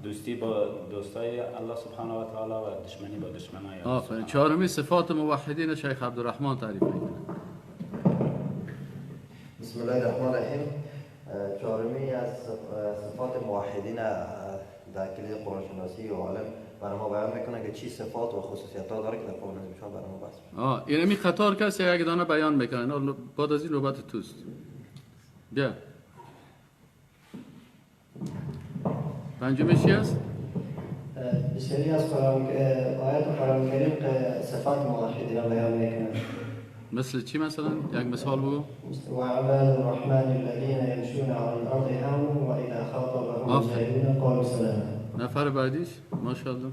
دوستی با دوستای الله سبحانه و تعالی و دشمنی با دشمنای الله. آفرین. چهارمی صفات موحدین شیخ عبدالرحمن تعریف میکنه. بسم الله الرحمن الرحیم. چهارمی از صفات موحدین در کلید قرآن شناسی و عالم برای ما بیان میکنه که چی صفات و خصوصیت ها داره که در قرآن عظیم برای ما بحث میکنه. اینمی خطار کسی یک دانه بیان میکنه. بعد از این نوبت توست. بیا. پنجمش چی است؟ بسیاری از آیات قرآن کریم صفات موحدین را بیان میکنه. مثل چی مثلا؟ یک مثال بگو. وعباد الرحمن الذين يمشون على الارض هونا واذا خاطبهم الجاهلون قالوا سلاما. نفر بعدیش ماشاءالله.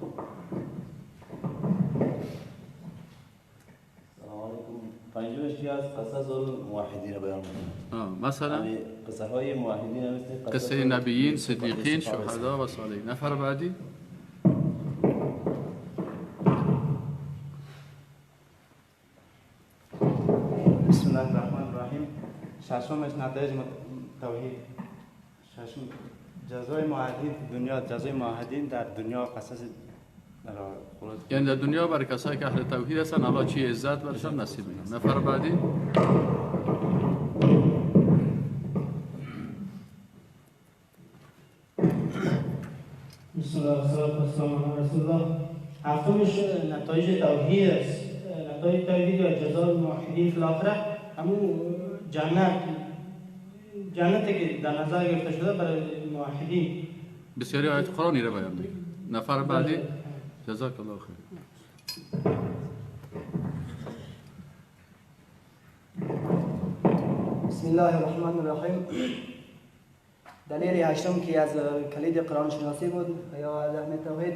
سلام علیکم. پنجمش چی است؟ قصص الموحدین بیان میکنه. مثلا قصه های موحدین مثل قصه نبیین، صدیقین، شهدا و صالحین. نفر بعدی. بسم الله الرحمن الرحیم. ششمش نتایج توحید. ششم جزای موحدین دنیا، جزای موحدین در دنیا قصص در یعنی در دنیا برای کسایی که اهل توحید هستن الله چی عزت برشان نصیب میکنه. نفر بعدی. بسم الله والصلاة والسلام علی رسول الله. هفتمش نتایج توحید است. نتایج توحید و جزای موحدین فی الاخره، همون جنتی که در نظر گرفته شده برای موحدین. بسیاری آیات قرآنی را بیان میکنه. نفر بعدی. جزاک الله خیر. بسم الله الرحمن الرحیم. دلیل هشتم که از کلید قرآن شناسی بود یا از اهل توحید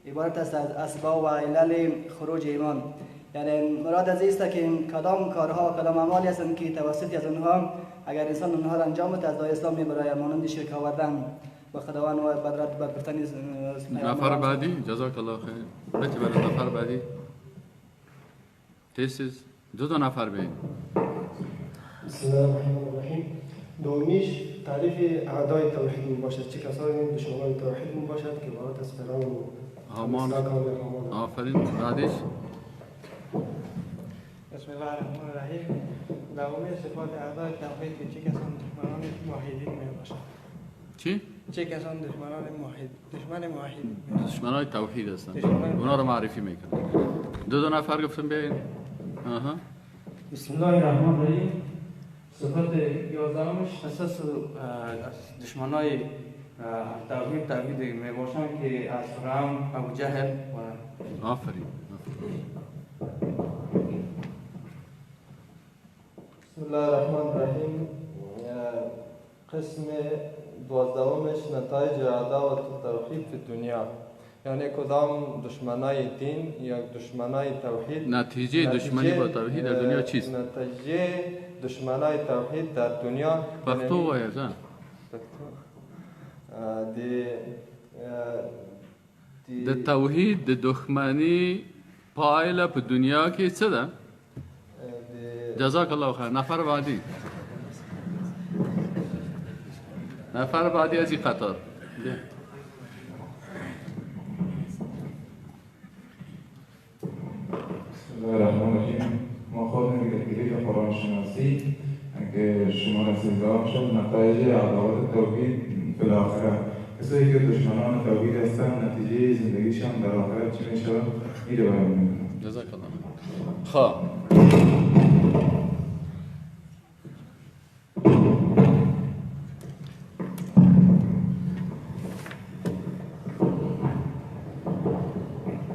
عبارت است از اسباب و علل خروج ایمان. یعنی مراد از است که کدام کارها و کدام اعمالی هستند که توسط از آنها اگر انسان آنها را انجام بده از دایره اسلام میبراید، مانند شرک آوردن با خداوند و بدرد گفتن. نفر بعدی، جزاک الله خیر. بتی برای نفر بعدی. تیسیز دو نفر بین. بسم الله الرحمن الرحیم. دومیش تعریف اعدای توحید می باشد، چه کسانی دشمنان توحید می باشد که عبارت از فرعون و هامان. آفرین. بعدش بسم الله الرحمن الرحیم. دومی صفات اعدای توحید که چه کسان دشمنان موحدین می باشد. چی؟ چه کسان دشمنان موحد، دشمن موحد، دشمنان توحید هستند، اونا رو معرفی میکنن. دو نفر گفتم بیاین. آها. بسم الله الرحمن الرحیم. صفت 11مش اساس دشمنای توحید می باشند که از فرعون، ابو جهل و آفرین. بسم الله الرحمن الرحیم. قسم 12مش نتایج عداوت توحید فی دنیا، یعنی کدام دشمنای دین یا دشمنای توحید، نتیجه دشمنی با توحید در دنیا چیست؟ نتیجه دشمنای توحید در دنیا پختو باید د توحید د دښمنی پایله په دنیا کې څه ده؟ جزاک الله خیر. نفر بعدی، نفر بعدی از این قطار. بسم الله الرحمن الرحیم. ما خودم در کلید قرآن شناسی که شما 13 شد نتایج عداوت توحید فی الاخره، کسایی که دشمنان توحید هستند نتیجه زندگیشان در آخرت چی میشه این رو بیان میکنم. جزاک الله خیر. خب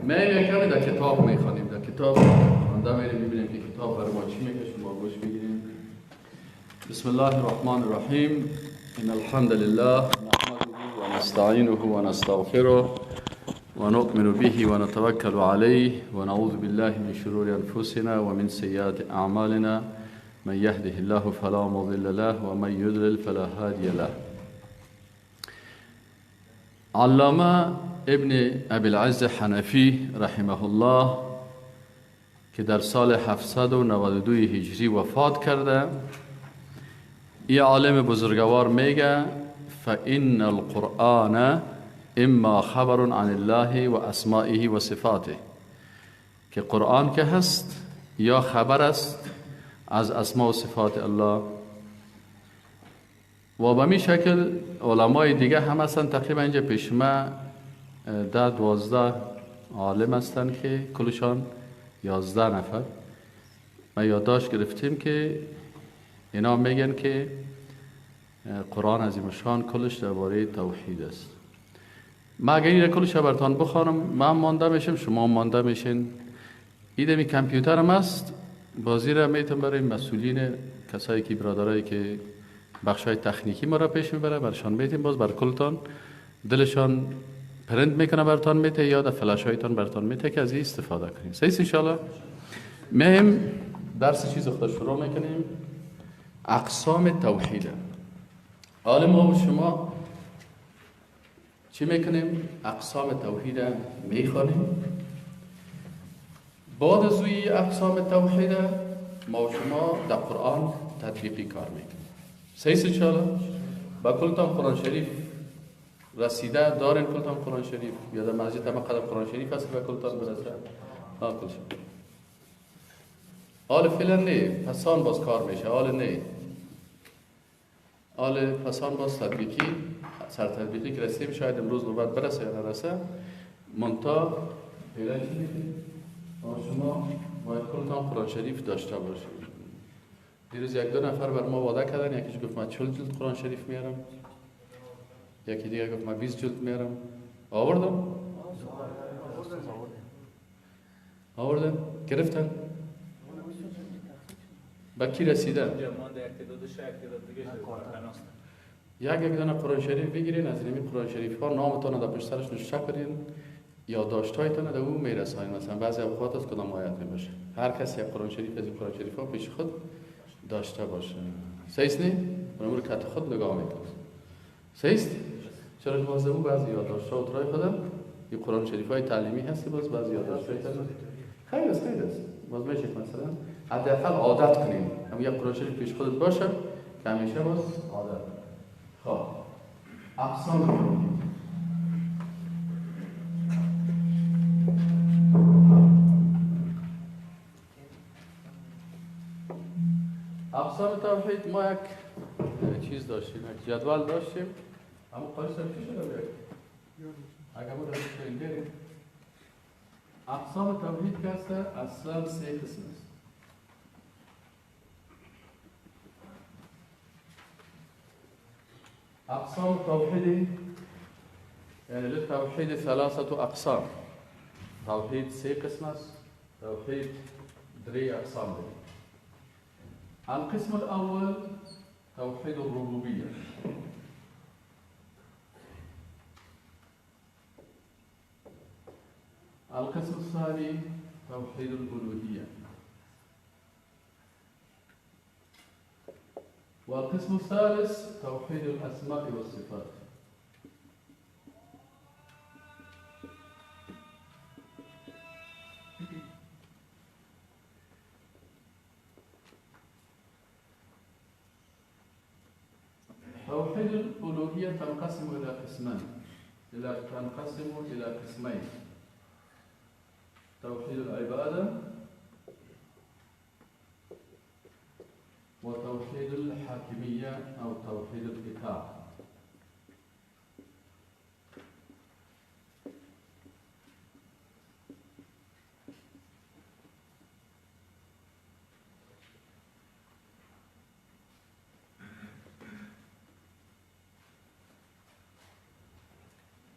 من کمی در کتاب میخوانیم، در کتاب خوانده میریم میبینیم که کتاب برای ما چی میگه، شما گوش بگیریم. بسم الله الرحمن الرحیم. ان الحمد لله نحمده ونستعینه ونستغفره ونؤمن به ونتوکل علیه ونعوذ بالله من شرور انفسنا ومن سیئات اعمالنا من یهده الله فلا مضل له ومن یضلل فلا هادی له. علامه ابن ابی العز حنفی رحمه الله که در سال 792 هجری وفات کرده، این عالم بزرگوار میگه فإن القرآن اما خبر عن الله و اسمائه و صفاته، که قرآن که هست یا خبر است از اسماء و صفات الله. و به می شکل علمای دیگه هم هستن، تقریبا اینجا پیش ما 10 12 عالم هستن که کلشان 11 نفر ما یادداشت گرفتیم که اینا میگن که قرآن عظیم الشان کلش درباره توحید است. ما اگر این کلش براتون بخوانم من مانده میشم، شما مانده میشین. ایدمی کامپیوترم است، بازی را میتونم برای مسئولین کسایی که برادرایی که بخشای تکنیکی ما را پیش میبره برشان میتیم، باز بر کلتان دلشان پرنت میکنه براتون میته یا در فلش هایتان براتون میته که از این استفاده کنیم. صحیح ان شاء الله. مهم درس چیز خود شروع میکنیم، اقسام توحید. حالا ما و شما چی میکنیم؟ اقسام توحید میخوانیم. بعد از اوی اقسام توحید ما و شما در قرآن تطبیقی کار میکنیم. صحیح ان شاء الله. با کلتان قرآن شریف رسیده دارین، کلتان قرآن شریف یا در مسجد هم قدم قرآن شریف هست که به کلتان برسه؟ ها کلشان حال فعلا نه، پسان باز کار میشه. حال نه، حال پسان باز تطبیقی سر تطبیقی که رسیم، شاید امروز نوبت برسه یا نرسه. منتها فعلا چی میکنیم؟ شما باید کلتان قرآن شریف داشته باشید. دیروز یک دو نفر بر ما وعده کردن، یکیش گفت من 40 جلد قرآن شریف میارم، یکی دیگه گفت من 20 جلد میارم. آوردم؟ آوردن؟ گرفتن؟ با کی رسیدن؟ یک یک دانه قرآن شریف بگیرین، از این قرآن شریف ها نامتان در پشت سرش نوشته کنین، یادداشت‌هایتان در او میرسانید. مثلا بعضی اوقات از کدام آیات میباشه، هر کسی یک قرآن شریف از این قرآن شریف ها پیش خود داشته باشه. صحیح است نی؟ اون رو کت خود نگاه میکنه. صحیح است؟ چرا باز او بعضی یادداشت‌ها و ترای خودم این قرآن شریف های تعلیمی هست، باز بعضی یادداشت‌های خیر است، خیر است. باز میشه مثلا حداقل عادت کنیم، هم یک قرآن شریف پیش خودت باشه که همیشه باز عادت. خب اقسام توحید. اقسام توحید ما یک چیز داشتیم، یک جدول داشتیم. اما قاری صاحب چی شده بیاید؟ اگر ما داریم بریم. اقسام توحید که هست اصلا سه قسم است. اقسام توحید یعنی للتوحید ثلاثة اقسام. توحید سه قسم است. توحید درې اقسام دي. القسم الأول توحيد الربوبية. القسم الثاني توحيد الألوهية. والقسم الثالث توحيد الأسماء والصفات. توحيد الألوهية تنقسم إلى قسمان، تنقسم إلى قسمين: توحيد العبادة وتوحيد الحاكمية أو توحيد الإطاعة.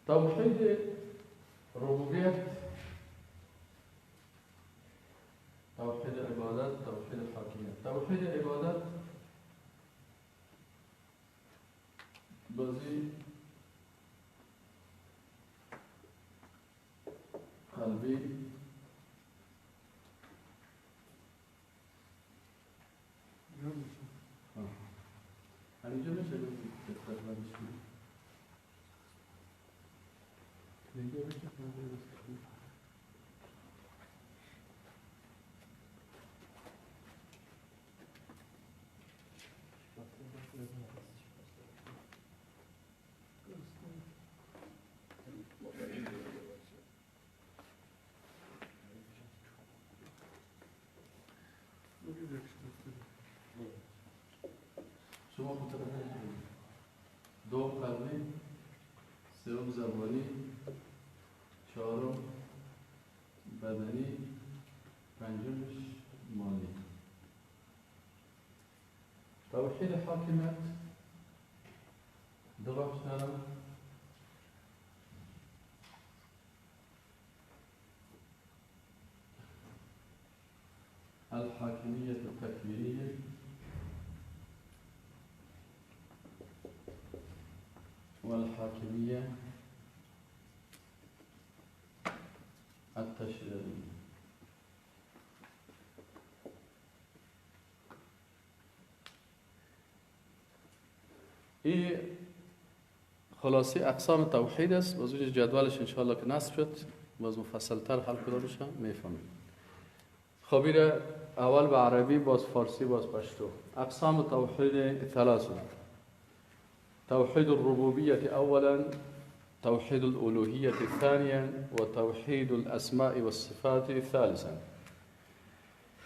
توحيد ربوبية، توحيد العبادات، توحيد الحاكمية. توحيد العبادات بازی قلبی، اینجا میشه شما دوم قلبی، سوم زبانی، چهارم بدنی، پنجمش مالی. توحید حاکمیت دو بخش دارم. الحاکمیت التکوینیه والحاکمیه التشریعیه. این خلاصه اقسام توحید است. باز جدولش انشاءالله که نصب شد باز مفصلتر حل کدامش میفهمیم. خبیر اول به عربی، باز فارسی، باز پشتو. اقسام توحید ثلاثه: توحيد الربوبية أولا، توحيد الألوهية ثانيا، وتوحيد الأسماء والصفات ثالثا.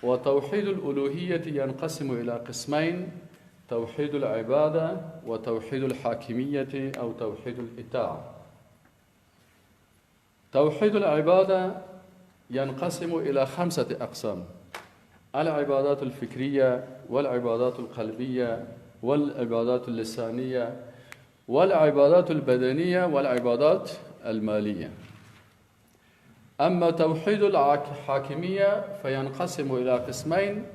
وتوحيد الألوهية ينقسم إلى قسمين: توحيد العبادة وتوحيد الحاكمية أو توحيد الإطاعة. توحيد العبادة ينقسم إلى 5 أقسام: العبادات الفكرية، والعبادات القلبية، والعبادات اللسانية، والعبادات البدنية، والعبادات المالية. أما توحيد الحاكمية فينقسم إلى قسمين: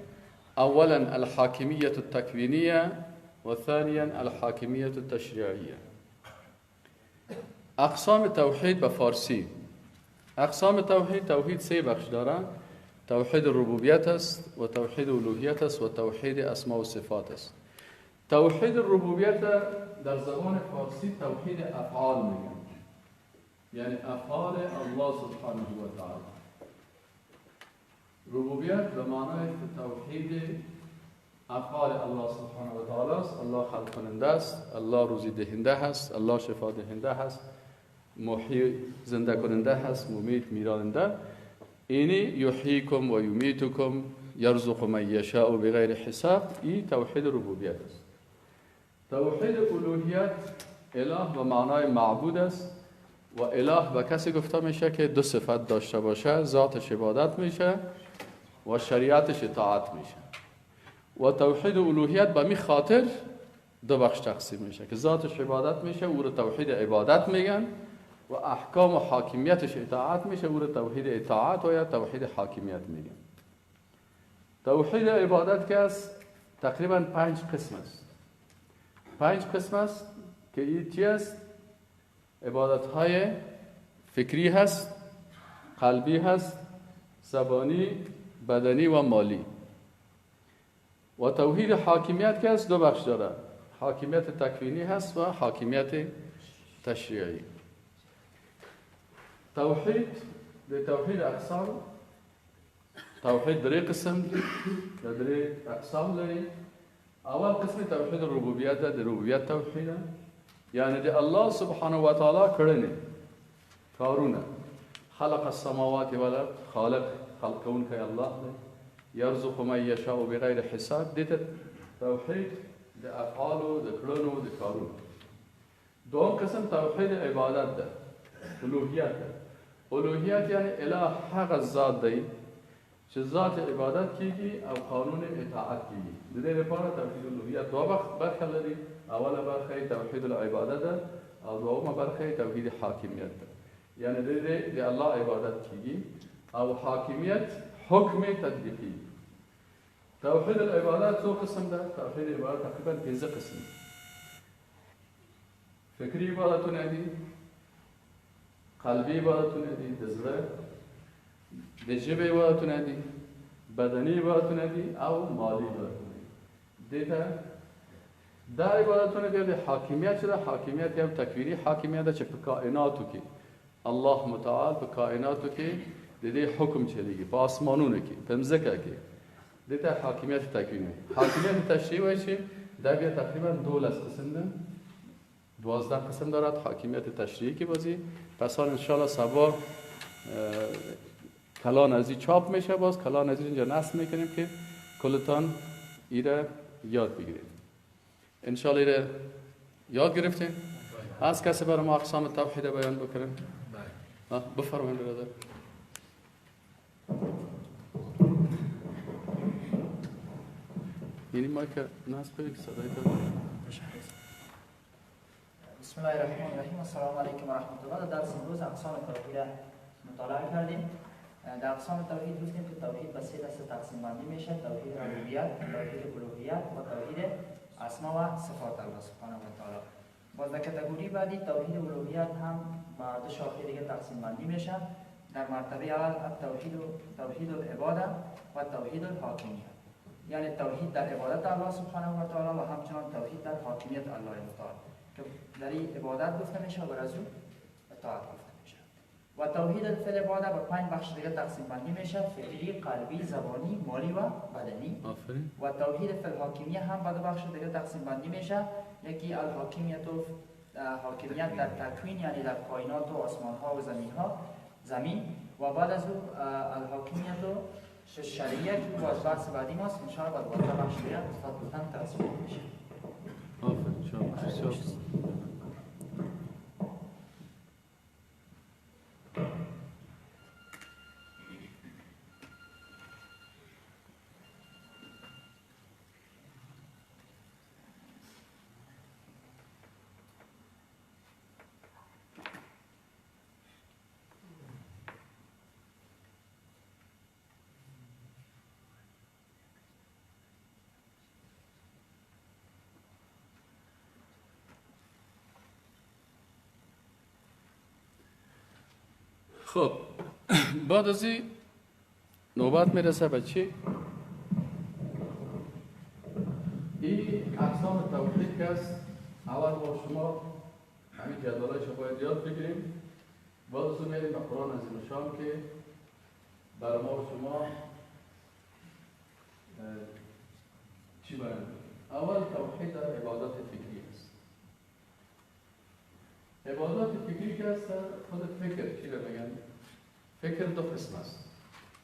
أولا الحاكمية التكوينية، وثانيا الحاكمية التشريعية. اقسام توحید به فارسی: اقسام توحید، توحید سه بخش داره. توحید ربوبیت است و توحید الوهیت است و توحید اسماء و صفات است. توحید ربوبیت در زبان فارسی توحید افعال میگن، یعنی افعال الله سبحانه و تعالی. ربوبیت به معنای توحید افعال الله سبحانه و تعالی است. الله خلق کننده است، الله روزی دهنده است، الله شفا دهنده است، محیی زنده کننده هست، ممیت میراننده. اینی یحییکم و یمیتکم یرزق من یشاء بغیر حساب، این توحید ربوبیت است. توحید الوهیت اله به معنای معبود است و اله به کسی گفته میشه که دو صفت داشته باشه، ذاتش عبادت میشه و شریعتش اطاعت میشه. و توحید الوهیت به می خاطر دو بخش تقسیم میشه که ذاتش عبادت میشه، او رو توحید عبادت میگن، و احکام و حاکمیتش اطاعت میشه، او رو توحید اطاعت و یا توحید حاکمیت میگن. توحید عبادت که است تقریبا 5 قسم است. 5 قسم است که این چی است؟ عبادت های فکری هست، قلبی هست، زبانی، بدنی و مالی. و توحید حاکمیت که است دو بخش داره، حاکمیت تکوینی هست و حاکمیت تشریعی. توحید به توحید اقسام، توحید درې قسم درې اقسام لري. اول قسم توحید ربوبیت ده، د ربوبیت توحید ده، یعنی د الله سبحانه و تعالی کړنې کارونه. خلق السماوات والارض، خالق خلق کوونکی الله دی، یرزق من یشاء بغیر حساب. دې ته توحید د افعالو د کړنو د کارونو. دوم قسم توحید عبادت ده، الوهیت ده. الوهیت یعنی اله هغه ذات دی چې ذات عبادت کیږي او قانون اطاعت کیږي. د دې لپاره توحید الوهیت دوه برخه لري. اوله برخه توحید العبادت ده او دومه برخه توحید حاکمیت ده. یعنی د دې د الله عبادت کیږي او حاکمیت حکم تطبیقی. توحید العبادت څو قسم ده؟ توحید العبادت تقریبا 15 قسم. فکری عبادتونه دي، قلبي عبادتونه دي، د زړه د ژبې عبادتونه دي، بدني عبادتونه دي او مالي عبادتونه دي. دې ته دا عبادتونه بیا د حاکمیت چې ده، حاکمیت یو تکویني حاکمیت ده چې په کائناتو کې الله متعال په کائناتو کې د دې حکم چلیږي، په آسمانونو کې، په مځکه کې. دې ته حاکمیت تکویني. حاکمیت تشریعي وایي چې دا بیا تقریبا 12 قسم ده، 12 قسم دارد حاکمیت تشریعی که بازی. پس ان شاءالله صبا کلان ازی چاپ میشه، باز کلان ازی اینجا نصب میکنیم که کلتان ایره یاد بگیرید. ان شاءالله ایره یاد گرفتین. از کسی برای ما اقسام توحید بیان بکنه؟ بفرمایید برادر. یعنی ما که نصب کنیم صدای تو. بسم الله الرحمن الرحیم. السلام علیکم و رحمت الله. در درس امروز اقسام توحید مطالعه کردیم. در اقسام توحید گفتیم که توحید به سه دسته تقسیم بندی میشه: توحید ربوبیت، توحید الوهیت و توحید اسما و صفات الله سبحانه و تعالی. باز در کاتگوری بعدی توحید الوهیت هم به دو شاخه دیگه تقسیم بندی میشه. در مرتبه اول توحید توحید العباده و توحید الحاکمیت، یعنی توحید در عبادت الله سبحانه و تعالی و همچنان توحید در حاکمیت الله متعال که در این عبادت گفته میشه و بر از او اطاعت گفته میشه. و توحید فی العباده به 5 بخش دیگه تقسیم بندی میشه: فکری، قلبی، زبانی، مالی و بدنی. آفرین. و توحید فی الحاکمیه هم به دو بخش دیگه تقسیم بندی میشه: یکی الحاکمیت و حاکمیت در تکوین، یعنی در کائنات و آسمان ها و زمین ها زمین، و بعد از او الحاکمیت و شرعیه که باز بحث بعدی ماست. ان شاء الله بعد دوازده بخش دیگه استاد گفتن تقسیم میشه. آفرین. خب بعد از این نوبت میرسه به چی؟ این اقسام توحید که است، اول با شما همین جدولایش باید یاد بگیریم، بعد از اون میریم به قرآن عظیم الشان که برای ما و شما چی بیان می‌کنه. اول توحید در عبادات فکری است. عبادات فکری که است، خود فکر چی رو میگن؟ فکر دو قسم است،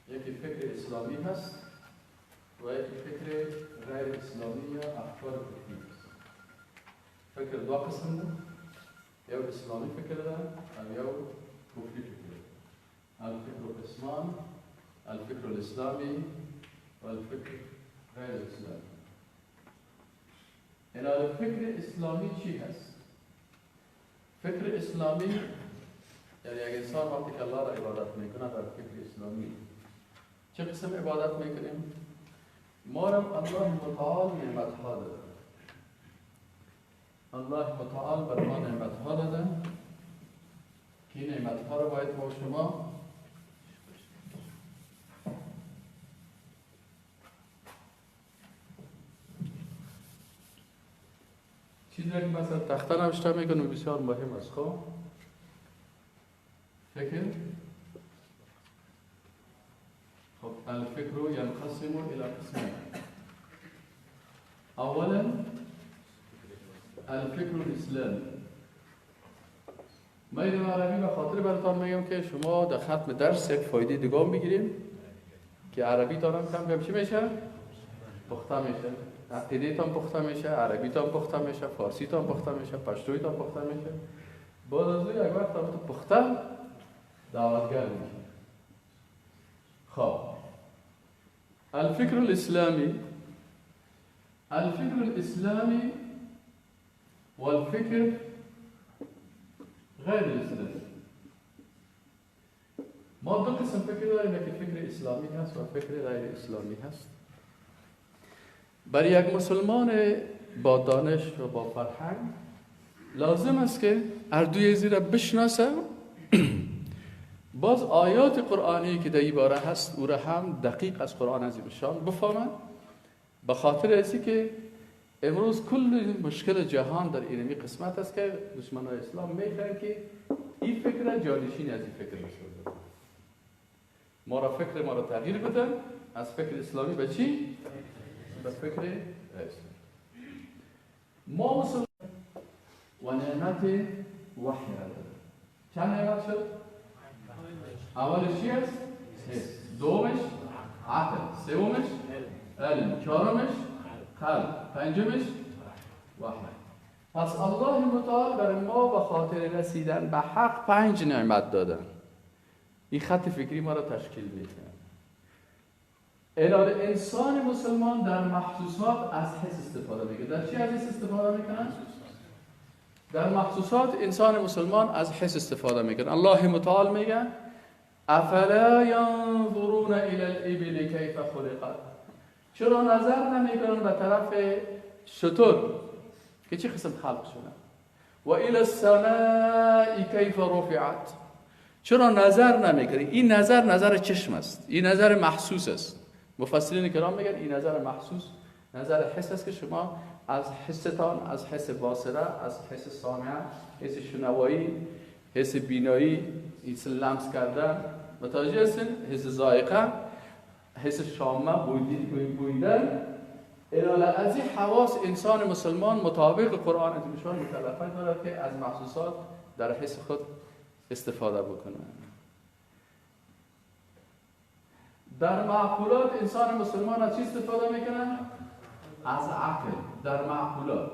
یکی فکر اسلامی هست و یکی فکر غیر اسلامی یا افکار فکری است. فکر دو قسم ده، یو اسلامی فکر ده و یو کفری فکر ده. الفکر قسمان، الفکر الاسلامی و الفکر غیر اسلامی. این فکر اسلامی چی هست؟ فکر اسلامی یعنی اگه انسان وقتی که الله را عبادت میکنه در فکر اسلامی چه قسم عبادت میکنیم؟ ما را الله متعال نعمت ها داده. الله متعال بر ما نعمت ها داده که نعمت ها را باید ما شما چیزی که مثلا تخته نوشته میکنم بسیار مهم است. خب فکر، خب الفکر ينقسم الى قسمين. اولا الفکر الاسلامی. من این عربی به خاطر براتون میگم که شما در ختم درس یک فایده دیگه میگیریم که عربی تان هم کم چی میشه؟ پخته میشه. عقیده تان پخته میشه، عربی تان پخته میشه، فارسی تان پخته میشه، پشتوی تان پخته میشه. بعد از اون یک وقت هم پخته دعوتگر میشه. خب الفکر الاسلامی، الفکر الاسلامی والفکر غیر الاسلامی. ما دو قسم فکر داریم، یکی فکر اسلامی هست و فکر غیر اسلامی هست. برای یک مسلمان با دانش و با فرهنگ لازم است که هر دوی زیرا بشناسه، باز آیات قرآنی که در این باره هست او را هم دقیق از قرآن عظیم الشان بفهمند، به خاطر ازی که امروز کل مشکل جهان در اینمی قسمت است که دشمنان اسلام میخواهند که این فکر جانشین از این فکر بسازند، ما را فکر ما را تغییر بدن از فکر اسلامی به چی؟ به فکر اسلامی. ما مسلمان و نعمت وحی را داریم. چند نعمت شد؟ اولش چی است؟ دومش عقل، سومش علم، چهارمش قلب، پنجمش وحی. پس الله متعال برای ما به خاطر رسیدن به حق 5 نعمت دادن. این خط فکری ما را تشکیل میده. اراده انسان مسلمان در محسوسات از حس استفاده میکنه. در چی از حس استفاده میکنه؟ در محسوسات انسان مسلمان از حس استفاده میکنه. الله متعال میگه افلا ینظرون الی الابل کیف خلقت. چرا نظر نمیکنن به طرف شتر که چه قسم خلق شدن؟ و الی السماء کیف رفعت. چرا نظر نمیکنی؟ این نظر نظر چشم است، این نظر محسوس است. مفسرین کرام میگن این نظر محسوس نظر حس است که شما از حستان، از حس باصره، از حس سامعه، حس شنوایی، حس بینایی، حس لمس کردن، متوجه هستین؟ حس ذائقه، حس شامه، بویدن. از این حواس انسان مسلمان مطابق قرآن عظیم الشان مکلفیت دارد که از محسوسات در حس خود استفاده بکنه. در معقولات انسان مسلمان از چی استفاده میکنه؟ از عقل. در معقولات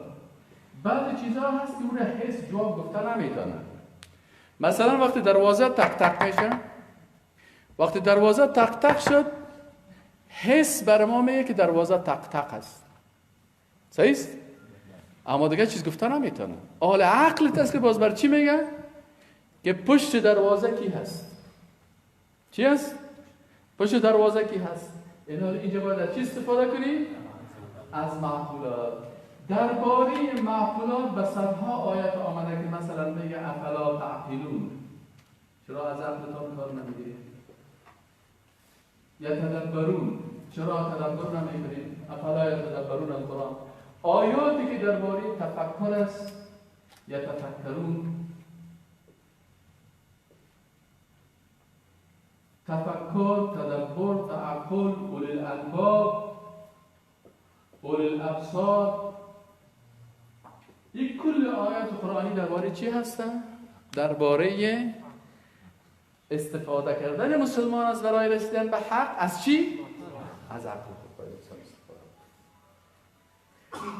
بعضی چیزها هست که اون حس جواب گفته نمیتونه. مثلا وقتی دروازه تق تق میشه، وقتی دروازه تق تق شد، حس بر ما میگه که دروازه تق تق است، صحیح است؟ اما دیگه چیز گفته نمیتونه. اهل عقل است که باز بر چی میگه؟ که پشت دروازه کی هست؟ چی هست؟ پشت دروازه کی هست؟ اینا اینجا باید از چی استفاده کنی؟ از معقولات. درباره معقولات به صدها آیت آمده که مثلا میگه افلا تعقلون، چرا از عقلتان کار نمیگیرید؟ یتدبرون. چرا تدبر نمیکنیم؟ افلا یتدبرون القرآن. آیاتی که درباره تفکر است، یتفکرون، تفکر، تدبر، تعقل، اولی الالباب، اولی الابصار، یک کل آیات قرآنی درباره چی هستن؟ درباره استفاده کردن مسلمان از برای رسیدن به حق از چی؟ از عقل خود باید استفاده.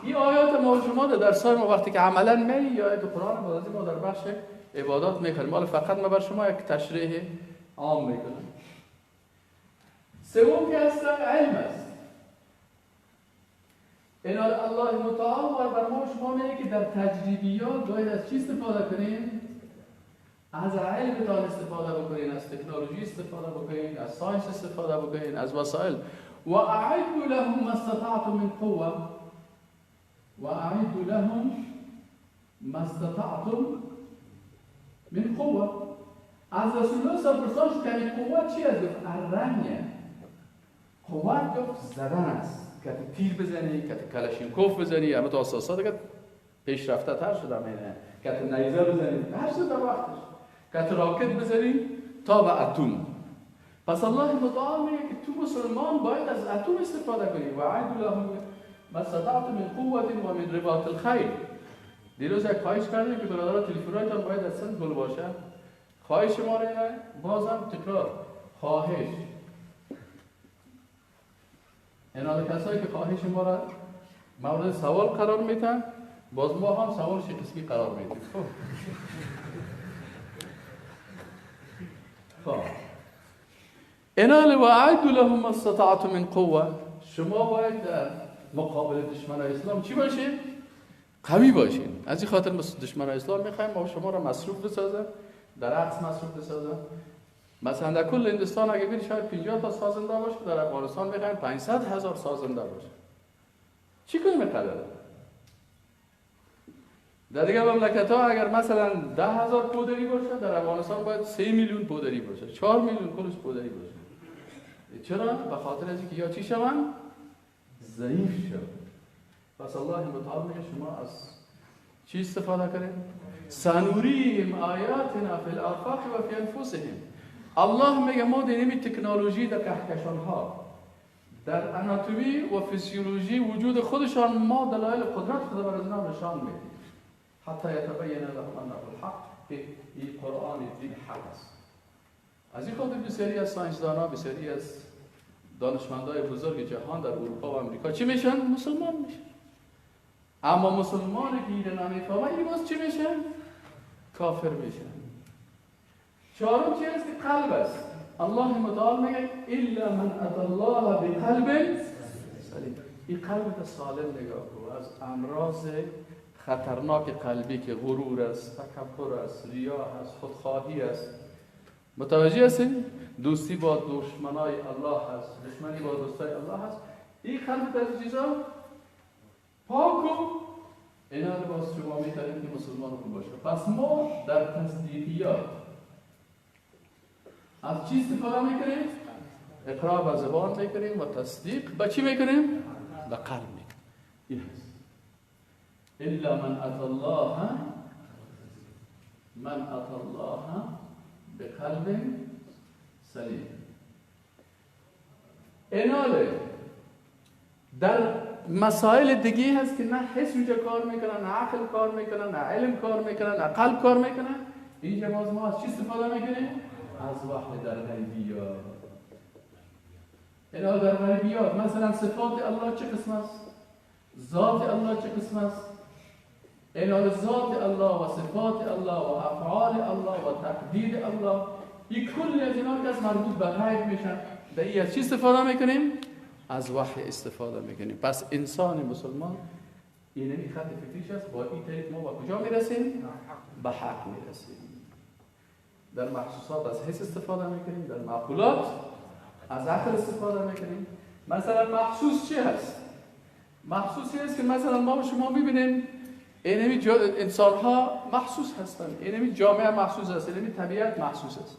این آیات ما و شما در درس‌های ما وقتی که عملاً می آیات قرآن باز ما در بخش عبادات میخوانیم. مال فقط ما بر شما یک تشریح عام میکنم. سوم که هست علم است. این الله متعال بر ما شما میگه که در تجربیات باید از چی استفاده کنیم؟ از علمتان استفاده بکنین، از تکنولوژی استفاده بکنین، از science استفاده بکنین، از وسایل. و اعدوا لهم ما استطعتم من قوه، و اعدوا لهم ما استطعتم من قوه. از رسول الله صلی الله علیه و آله قوت چی است؟ گفت الرمیه. قوت گفت زدن است، که تیر بزنی، که کلاشینکوف بزنی، اما تو اساسات که پیشرفته تر شده اینه، که نیزه بزنی، هر چیز در وقتش، که راکت بزنی تا به اتم. پس الله متعال میگه که تو مسلمان باید از اتم استفاده کنی. و اعدوا لهم ما استطعتم من قوة و من رباط الخیل. دیروز یک خواهش کردیم که برادران تلفن‌هایتان باید از سن گل باشه. خواهش ما رو بازم تکرار، خواهش. اینا کسایی که خواهش ما را مورد سوال قرار میتن، باز ما هم سوالش قسمی قرار میدیم. خب اینا واعدوا لهم ما استطعتم من قوه. شما باید در مقابل دشمن اسلام چی باشین؟ قوی باشین. از این خاطر دشمن اسلام میخوایم ما شما را مصروف بسازه، در عکس مصروف بسازه. مثلا در کل هندوستان اگه ببینید شاید 50 تا سازنده باشه، در افغانستان میخوایم 500,000 سازنده باشه. چی کنیم اینقدر؟ در دیگه مملکت ها اگر مثلا 10,000 پودری باشه، در افغانستان باید 3 میلیون پودری باشه، 4 میلیون کلش پودری باشه. چرا؟ به خاطر از اینکه یا چی شون؟ ضعیف شون. پس الله متعال میگه شما از چی استفاده کنید؟ سنوریم آیاتنا فی الآفاق و فی انفسهم. الله میگه ما دینمی تکنولوژی در کهکشان ها، در اناتومی و فیزیولوژی وجود خودشان ما دلایل قدرت خدا بر از اینا نشان میدیم. حتی یتبین لهم انه الحق، که این قرآن دین حق است. از این خاطر بسیاری از ساینسدان‌ها، بسیاری از دانشمندای بزرگ جهان در اروپا و امریکا چی میشن؟ مسلمان میشن. اما مسلمانی که اینو نمیفهمه، این باز چی میشه؟ کافر میشه. چهارم چی است؟ قلب است. الله متعال میگه الا من اتى الله بقلب سلیم. این قلب سالم نگاه کن، از امراض خطرناک قلبی که غرور است، تکبر است، ریا است، خودخواهی است. متوجه هستین؟ دوستی با دشمنای الله هست، دشمنی با دوستای الله هست. این قلب از چیزا پاک کن، اینا رو باز شما میتونید که مسلمان خوب باشه. پس ما در تصدیقیات از چی استفاده میکنیم؟ اقرار به زبان میکنیم و تصدیق به چی میکنیم؟ به قلب میکنیم. این هست الا من اتى الله، من اتى الله بقلب سلیم. ایناله در مسائل دیگه هست که نه حس اونجا کار میکنه، نه عقل کار میکنه، نه علم کار میکنه، نه قلب کار میکنه. اینجا باز ما از چی استفاده میکنیم؟ از وحی در غیبیات. اینا در غیبیات مثلا صفات الله چه قسم است؟ ذات الله چه قسم است؟ اینا ذات الله و صفات الله و افعال الله و تقدیر الله، این کل از اینا که از مربوط به غیب میشن، در این از چی استفاده میکنیم؟ از وحی استفاده میکنیم. پس انسان مسلمان اینمی خط فکریش است. با این طریق ما با کجا میرسیم؟ به حق میرسیم. در محسوسات از حس استفاده میکنیم، در معقولات از عقل استفاده میکنیم. مثلا محسوس چی هست؟ محسوسی هست که مثلا ما شما میبینیم اینمی انسان ها محسوس هستند، اینمی جامعه محسوس است، اینمی طبیعت محسوس است.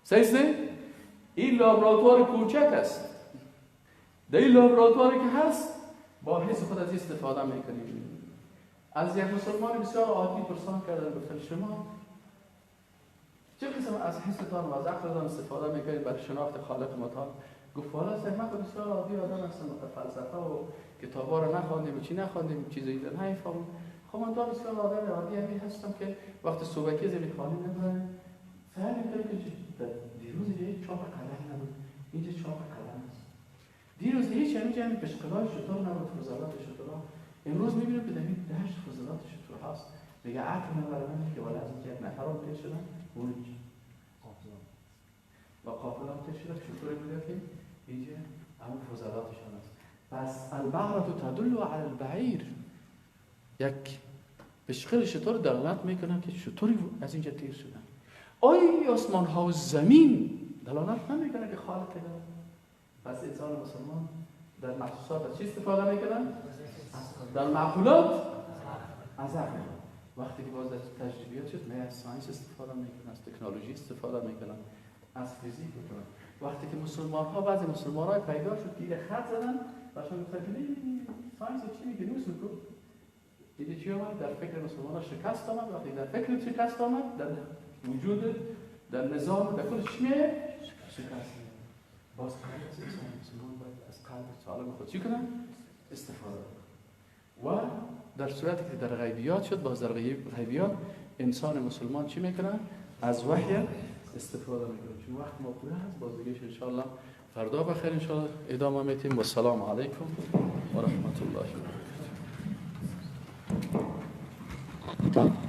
صحیح؟ این لابراتوار کوچک است. در این لابراتواری که هست با حس خود از استفاده میکنیم. از یک مسلمان بسیار عادی پرسان کردن، گفتن شما چه قسم از حستان و از عقلتان استفاده میکنید برای شناخت خالق متعال؟ گفت والا من بسیار عادی آدم هستم، فلسفه و کتابا رو نخواندیم و چی نخواندیم، چیزایی رو نفهمم. خب من بسیار آدم عادی همی هستم که وقتی صبحکی زمین خانه میبرم سعی میکنم که دیروز اینجا چاپ قلم نبود، اینجا چاپ قلم است. دیروز هیچ همینجا همین پشقلای شطور نبود، فضلات شطورها. امروز میبینم که در این دشت فضلات شطور هست. میگه عقل من برای من که والا از اینجا یک نفر هم تیر شدن اونجا و قافله هم تیر شدن، شطوری بوده که اینجا همون فضلاتشان است. پس البعرة تدل علی البعیر، یک پشقل شطور دلالت میکنه که شطوری از اینجا تیر شدن. آیا آسمان ها و زمین دلالت نمیکنه که خالق داره؟ پس انسان مسلمان در محسوسات از چی استفاده میکنه؟ در معقولات از عقل. وقتی که باز در تجربیات شد، نه از science استفاده میکنه، از تکنولوژی استفاده میکنه، از فیزیک میکنه. وقتی که مسلمان ها، بعضی مسلمان های پیدا شد که خط زدن، باشون گفتن که science چی میگه؟ نوسو کو دیگه چی آمد؟ در فکر مسلمان ها شکست آمد. وقتی در فکر شکست آمد، در وجود، در نظام، در کل چی میه؟ شکست. باز قلب انسان مسلمان باید از قلب سالم خود چی کنه؟ استفاده کنه. و در صورتی که در غیبیات شد، باز در غیبیات انسان مسلمان چی میکنه؟ از وحی استفاده میکنه. چون وقت ما پوره هست، باز دیگه انشاءالله فردا بخیر انشاءالله ادامه میتیم. و السلام علیکم و رحمت الله و برکاته.